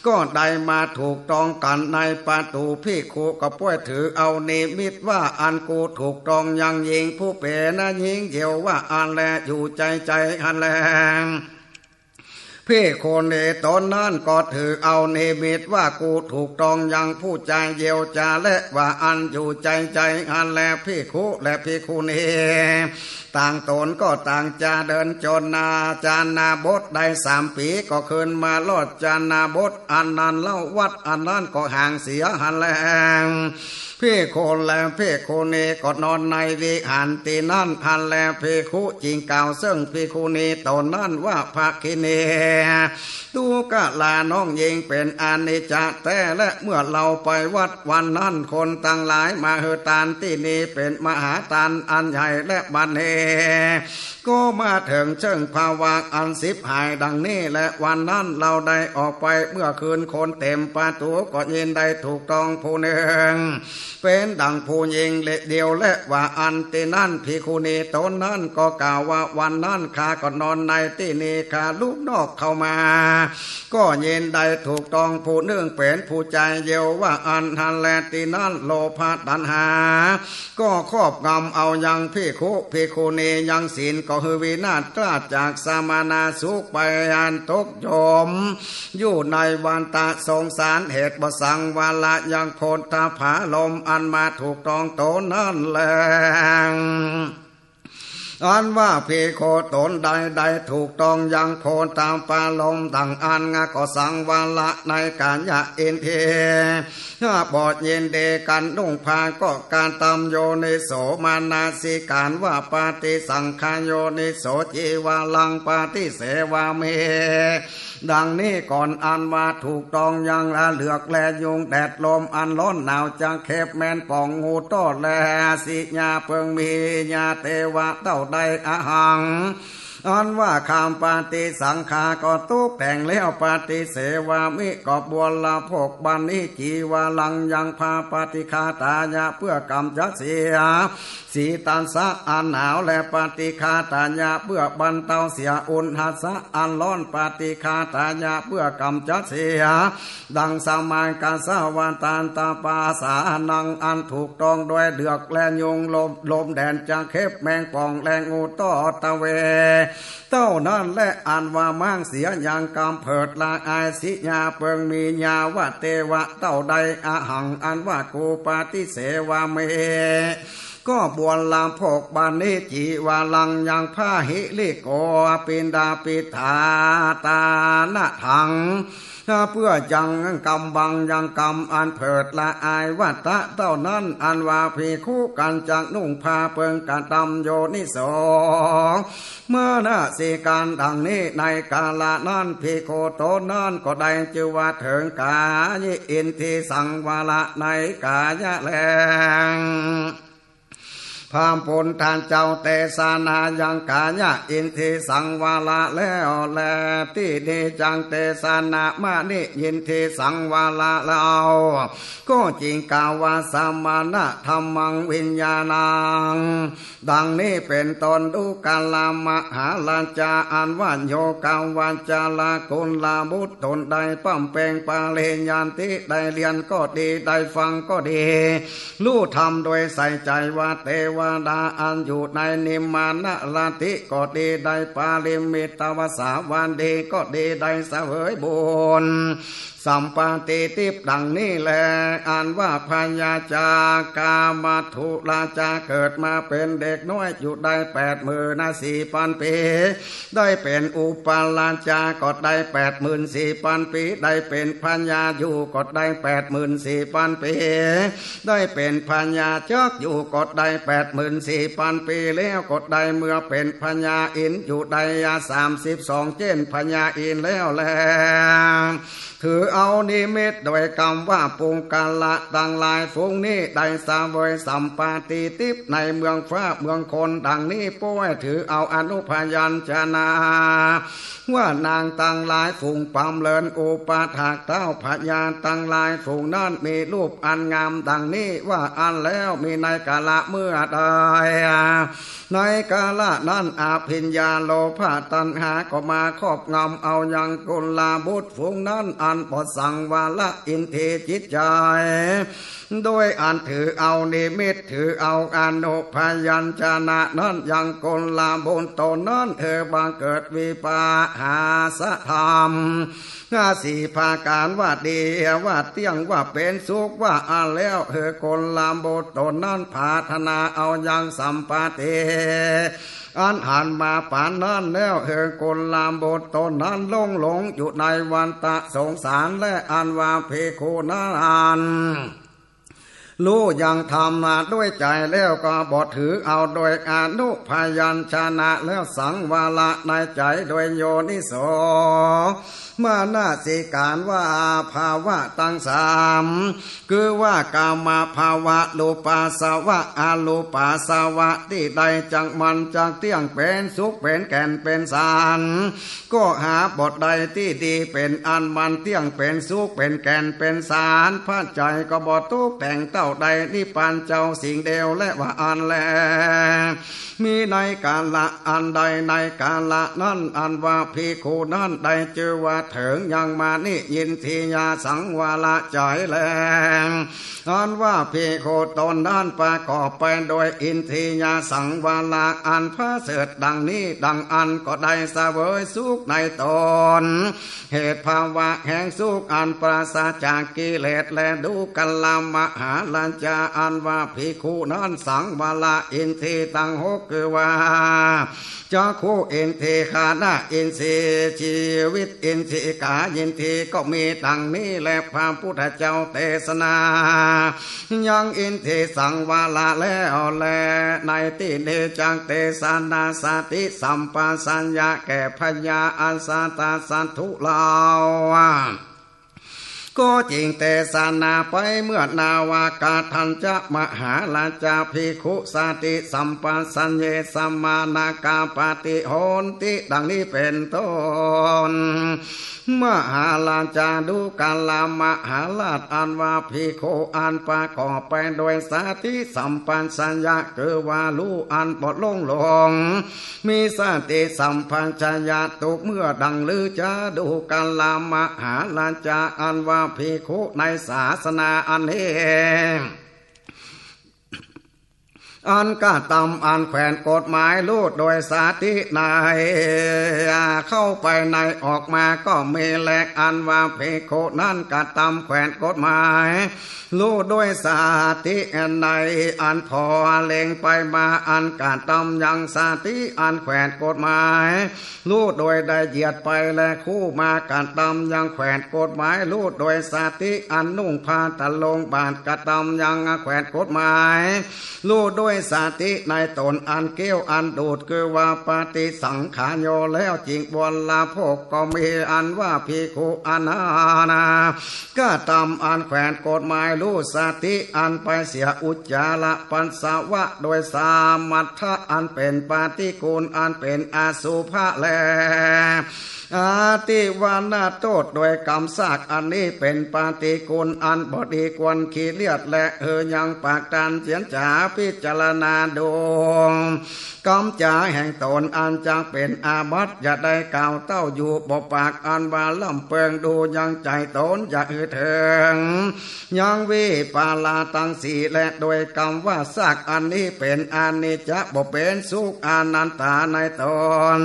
ก็ได้มาถูกต้องกั๋นในประตู๋ ภิกขุก็ป้วยถือเอานิมิตว่า อันกูถูกต้องยังญิงผู้เป๋นญิงเยาว์ว่าอั้นแล อยู่ใจ๋ใจ๋หั้นแล ภิกขุณีต๋นนั้นก็ถือเอานิมิตว่า กูถูกต้องยังผู้จายเยาว์ จา และว่าอั้นอยู่ใจ๋ใจ๋หั้นแล ภิกขุและภิกขุณีต่างต๋นก็ต่างจะเดินจนนาชนบทได้สามปี๋ ก็คืนมารอดชนบทอันนั้นเล่า วัดอันนั้นก็ห่างเสียหั้นแล ภิกขุและภิกขุณีก็นอนในวิหารตี้นั้นหั้นแล ภิกขุจึงกล่าวเซิ่งภิกขุณีต๋นนั้นว่า ภักขิณี ดูกราน้องญิงเป๋นอนิจจะแต๊ และเมื่อเฮาไปวัดวันนั้น คนตังหลายมาหื้อตานตี้นี้เป๋นมหาตานอันใหญ่ และบัดนี้ ก็มาเถิงเซิ่งภาวะอันฉิบหายดังนี้แล วันนั้นเฮาได้ออกไปเมื่อคืน คนเตมประตู๋ก็ยินได้ถูกต้องผู้นึ่ง เป๋นดั่งผู้ญิงเดียว และว่าอั้นตี้นั้น ภิกขุณีต๋นนั้นก็กล่าวว่า วันนั้นข้าก็นอนในตี้นี้ ข้าลุกนอกเข้ามา ก็ยินได้ถูกต้องผู้นึ่งเป๋นผู้จายเยาว์ว่าอั้นหั้นแล ตี้นั้นโลภะตัณหา ก็ครอบงำเอายังภิกขุภิกขุณี ยังศีลก็หื้อวินาศ ปราศจากสมณสุขไป อันตกจมอยู่ในวัฏฏะสงสาร เหตุบ่สังวระยังโพธพารมณ์อันมาถูกต้องต๋นนั้นแล อันว่าภิกขุต๋นใดได้ถูกต้องยังโพธพารมณ์ดั่งอั้น ก็สังวรในกายะอินทรีย์ บ่ยินดีกั๋นนุ่งผ้าก็กระตำโยนิโสมนสิการว่า ปฏิสังขายโยนิโสจีวรังปฏิเสวามิ ดั่งนี้ก่อน อันว่าถูกต้องยังละเหือกแลยุงแดดลมอันร้อนหนาวจะเข็บแมนป่องงูต้อแล สิยาเปิงมียาเตวะเต้าใด อหัง อันว่าข้าปฏิสังขาก็ตุ๊กแต่งแล้ว ปฏิเสวามิ ก็บริโภคบัดนี้ จีวรังยังผ้า ปฏิฆาตายะ เปื้อกำจัดเสีย สีตัสสะอันหนาว และปฏิฆาตายะ เปื้อบรรเทาเสีย อุณหัสสะอันร้อน ปฏิฆาตายะ เปื้อกำจัดเสีย ดั่งสมากัสสะวะตันตปาสานัง อันถูกต้องโดยเหือกแลยุงลมลมแดดจะเข็บแมงป่องแลงูต้อตะเว เต้านั้นแล อันว่าม้างเสียยังกำเผิดละอาย สิยาเปิงมียาวะเตวะเต้าใด อหัง อันว่ากู ปฏิเสวามิ ก็บริโภคบัดนี้ จีวรังยังผ้า หิริโกปิณฑาปิฏฐาตานะถัง เปื้อยังกำบังยังกำอันเผิดละอาย วัตตะเต้านั้น อันว่าภิกขุกั๋นจักนุ่งผ้าเปิงกระตำโยนิโสมนสิการดั่งนี้ ในกาละนั้นภิกขุต๋นนั้นก็ได้จื้อว่าเถิงกายิอินทรีย์สังวรในกายะแล พระพุทธเจ้าเตสนายังกายะอินทรีย์สังวรแล้วแล ตี้นี้จักเตสนามนิอินทรีย์สังวรแล้ว ก็จึงกล่าวว่า สมณะธัมมังวิญญาณัง ดั่งนี้เป๋นต้น ดูกรามาหาราชา อันว่าโยคาวจรกุลบุตรต๋นได้บำเพ็งปริญญาตี้ได้เฮียนก็ดี ได้ฟังก็ดี ฮู้ธรรมโดยใส่ใจ๋ว่าเตวดาอันอยู่ในนิมมานรติก็ดี ได้ปริมิตวสาวัตถีก็ดี ได้เสวยบุญสัมปติทิพย์ดั่งนี้แล อันว่าพญาจากามัทุราชาเกิดมาเป๋นเด็กน้อยอยู่ได้แปดหมื่นสี่ปันปี ได้เป๋นอุปราชาก็ได้แปดหมื่นสี่ปันปี ได้เป๋นพญาอยู่ก็ได้แปดหมื่นสี่ปันปี ได้เป๋นพญาจักรอยู่ก็ได้แปดหมื่นสี่ปันปี แล้วก็ได้เมื่อเป๋นพญาอินทร์อยู่ได้สามสิบสองเจ๊นพญาอินทร์แล้วแล ถือเอานิมิตโดยกำว่าปุคคละตังหลายฝูงนี้ได้เสวยสัมปติทิพย์ในเมืองฟ้าเมืองคนดั่งนี้ป้วย ถือเอาอนุพยัญชนะว่านางตังหลายฝูงปำเริญอุปถากเต้า พญาตังหลายฝูงนั้นมีรูปอันงามดั่งนี้ว่าอั้นแล้ว มีในกาละเมื่อใด ในกาละนั้นอภิญญาโลภะตัณหาก็มาครอบงำเอายังกุลบุตรฝูงนั้น อันบ่สังวรอินทรีย์จิตใจ๋ โดยอันถือเอานิมิต ถือเอาอนุพยัญชนะนั้น ยังกุลบุตรต๋นนั้น เออ บังเกิดวิปหาสธรรม ห้าสี่ประก๋านว่าดี ว่าเตี้ยง ว่าเป๋นสุข ว่าอั้นแล้ว เออ กุลบุตรต๋นนั้นผาถนาเอายังสัมปติ อันหันมาปานนั้นแล้ว เออ กุลบุตรต๋นนั้นล่วงหลงอยู่ในวัฏฏะสงสาร และอันว่าภิกขุนั้น ฮู้ยังธรรมะด้วยใจ๋แล้วก็บ่ถือเอาโดยอนุพยัญชนะแล้ว สังวรในใจ๋โดยโยนิโสมนสิการว่าภาวะตังสาม คือว่ากามภาวะ รูปาสวะ อรูปาสวะ ตี้ใดจักมันจักเตี้ยง เป๋นสุข เป๋นแก่น เป๋นสาร ก็หาบ่ได้ตี้ดีเป๋นอันมันเตี้ยง เป๋นสุข เป๋นแก่น เป๋นสาร พระใจ๋ก็บ่ตุ๊กแต่งเต้าใด นิพพานเจ้าสิ่งเดียวแล ว่าอั้นแล มีในกาละอันใด ในกาละนั้น อันว่าภิกขุนั้นได้จื้อว่า เถิงยังมณีอินทรียสังวรจ๋อยแล อันว่าภิกขุต๋นนั้นประกอบไปโดยอินทรียสังวร อันประเสริฐดังนี้ดังอั้น ก็ได้เสวยสุขในต๋น เหตุภาวะแห่งสุขอันปราศจากกิเลส และดูกรมหาราชา อันว่าภิกขุนั้นสังวรอินทรีย์ตังหก คือว่า จักขุอินทรีย์ ฆานะอินทรีย์ ชีวิตอินทรีย์ กายินทรีย์ ก็มีดังนี้แล พระพุทธเจ้าเตสนายังอินทรีย์สังวรแล้วแล ในตี้นี้จักเตสนาสติสัมปชัญญะแก่พญาอัสสัตถสัตถุเล่า ก็จึงเตสนาไปเมื่อนาวากทัญจะมหาราชา ภิกขุสติสัมปชัญเญ สมณกาปฏิโหนติ ดังนี้เป๋นต้น มหาราชาดูกรมหาราช อันว่าภิกขุอันประกอบไปโดยสติสัมปชัญญะ คือว่าฮู้อันบ่หลงหลง มีสติสัมปชัญญะทุกเมื่อดังลือ จาดูกรมหาราชา อันว่าภิกขุในศาสนาอันนี้ อันกระตำอันแขวนกฎหมายฮู้โดยสติใน เข้าไปในออกมาก็มีแล อันว่าภิกขุนั้นกระตำแขวนกฎหมาย ฮู้โดยสติใน อันผ่อเล็งไปมา อันกระตำยังสติอันแขวนกฎหมาย ฮู้โดยได้เหยียดไปแล คู่มากระตำยังแขวนกฎหมาย ฮู้โดยสติอันนุ่งผ้าตะลงบาท กระตำยังแขวนกฎหมาย ฮู้โดยสติในต๋นอันเคี้ยวอันดูด คือว่าปฏิสังขายโย แล้วจึงบริโภคก็มี อันว่าภิกขุอันนานา กระตำอันแขวนกฎหมาย ฮู้สติอันไปเสียอุจจาระปัสสาวะ โดยสามัตถะอันเป๋นปฏิกูล อันเป๋นอสุภะแล อติวรรณโทษ โดยกำซากอันนี้เป๋นปฏิกูลอันบ่ดีควรขี้เกียจแล เออ ยังปากตันเจียนจ๋าพิจารณาดู กำจ๋าแห่งต๋นอันจักเป๋นอาบัติ อย่าได้กล่าวเต้าอยู่บ่ปาก อันว่าล่ำเปิงดูยังใจ๋ต๋น อย่าหื้อเถิงยังวิปาลาตังสี่แล โดยกำว่าซากอันนี้เป๋นอนิจจะ บ่เป๋นสุข อนัตตาในต๋น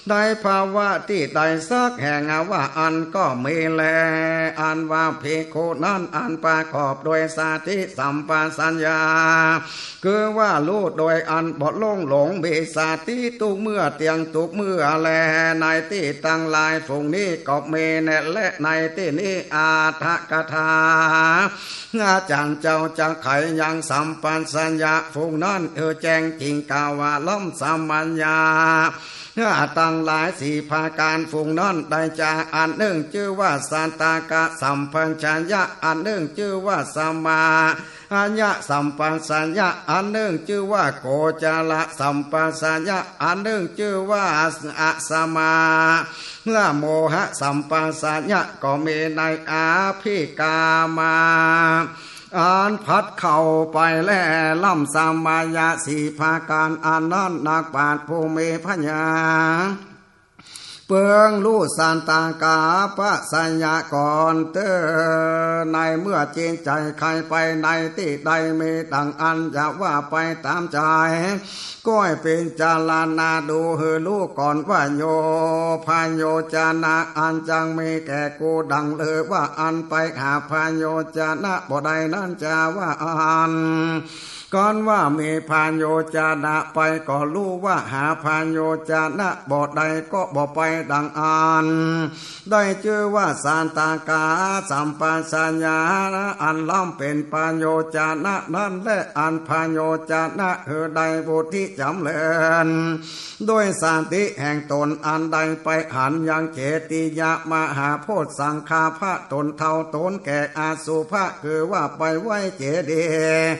ในภาวะตี้ใดสักแห่งว่าอั้นก็มีแล อันว่าภิกขุนั้นอันประกอบโดยสติสัมปชัญญะ คือว่าฮู้โดยอันบ่หลงหลง มีสติทุกเมื่อเตียงทุกเมื่อแล ในตี้ตังหลายฝูงนี้ก็มีแน่แล ในตี้นี้อรรถกถา อาจ๋ารย์เจ้าจักไขยังสัมปชัญญะฝูงนั้น เออ แจ้งจริงกล่าวว่าล้ำสมัญญะตังหลายสี่ประก๋าน ฝูงนั้นได้แก่ อันนึ่งจื้อว่าสัตตากสัมปชัญญะ อันนึ่งจื้อว่าสมะ อาญะสัมปชัญญะ อันนึ่งจื้อว่าโกจรสัมปชัญญะ อันนึ่งจื้อว่าอสมะ ละโมหะสัมปชัญญะ ก็มีในอภิกรรมะ อันผัดเข้าไปแล ล้ำสมัญญะสี่ประก๋านอันนั้น นักปราชญ์ผู้มีปัญญา เปิงฮู้สัตตากปชัญญะก่อนเต๊อะ ในเมื่อจิตใจ๋ใค่ไปในตี้ใดมีดังอั้น อย่าว่าไปต๋ามใจ๋ ก้อยพิจารณาดูหื้อฮู้ก่อนว่า โย พโยจนะ อันจักมีแก่กูดังลือว่า อันไปหาพโยจนะบ่ได้นั้นจะว่าอั้น ก่อนว่ามีพโยจนะไปก็ฮู้ว่าหาพโยจนะบ่ได้ก็บ่ไปดังอั้น ได้จื้อว่าสัตตากสัมปชัญญะ อันล้ำเป๋นพโยจนะนั้นแล อันพโยจนะหื้อได้วุฒิจ๋ำเริญ โดยสติแห่งต๋นอันได้ไปหันยังเจติยมหาโพธิสังฆาพระต๋นเฒ่าต๋นแก่อสุภะ คือว่าไปไหว้เจดีย์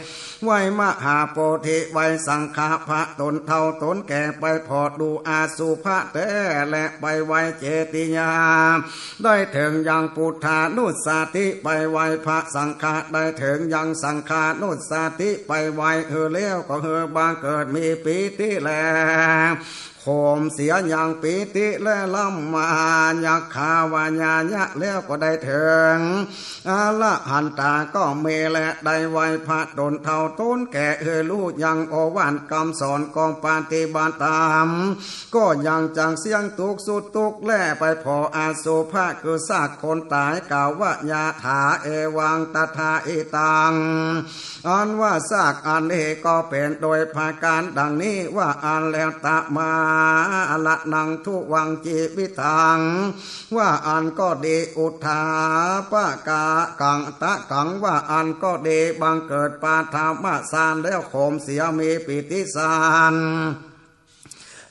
ไหว้มหาโพธิ ไหว้สังฆาพระต๋นเฒ่าต๋นแก่ ไปผ่อดูอสุภะแต๊แล ไปไหว้เจติยา ได้เถิงยังปุทธานุสสติ ไปไหว้พระสังฆะ ได้เถิงยังสังฆานุสสติ ไปไหว้หื้อแล้วก็หื้อบังเกิดมีปีติแล โขมเสียยังปีติและร่ำมา ยัคขาวายายะ แล้วก็ได้เถิง อรหันตาก็มีแล ได้ไหว้พระต๋นเฒ่าต๋นแก่ หื้อฮู้ยังโอวาทกำสอน ก็ปฏิบัติต๋าม ก็ยังจักเสี้ยงตุ๊กข์สุดตุ๊กข์แล ไปผ่ออสุภะ คือซากคนต๋าย กล่าวว่า ยะถา เอวัง ตถา อิตัง อันว่าซากอันนี้ก็เป๋นโดยประก๋านดังนี้ว่าอั้นแล ตะมา รณัง ทุวัง จีวิตัง ว่าอั้นก็ดี อุทาปะกะกัง ตะกัง ว่าอั้นก็ดี บังเกิดปฐมฌานแล้ว โขมเสียมีปีติฌาน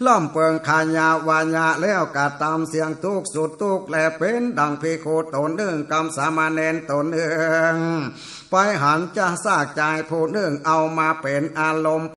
ร่ำเปิงคายาวายะ แล้วกระตำเสี้ยงตุ๊กข์สุดตุ๊กข์แล เป๋นดังภิกขุต๋นนึ่ง กับสามเณรต๋นนึ่ง ไปหันจะซากจายผู้นึ่ง เอามาเป๋นอารมณ์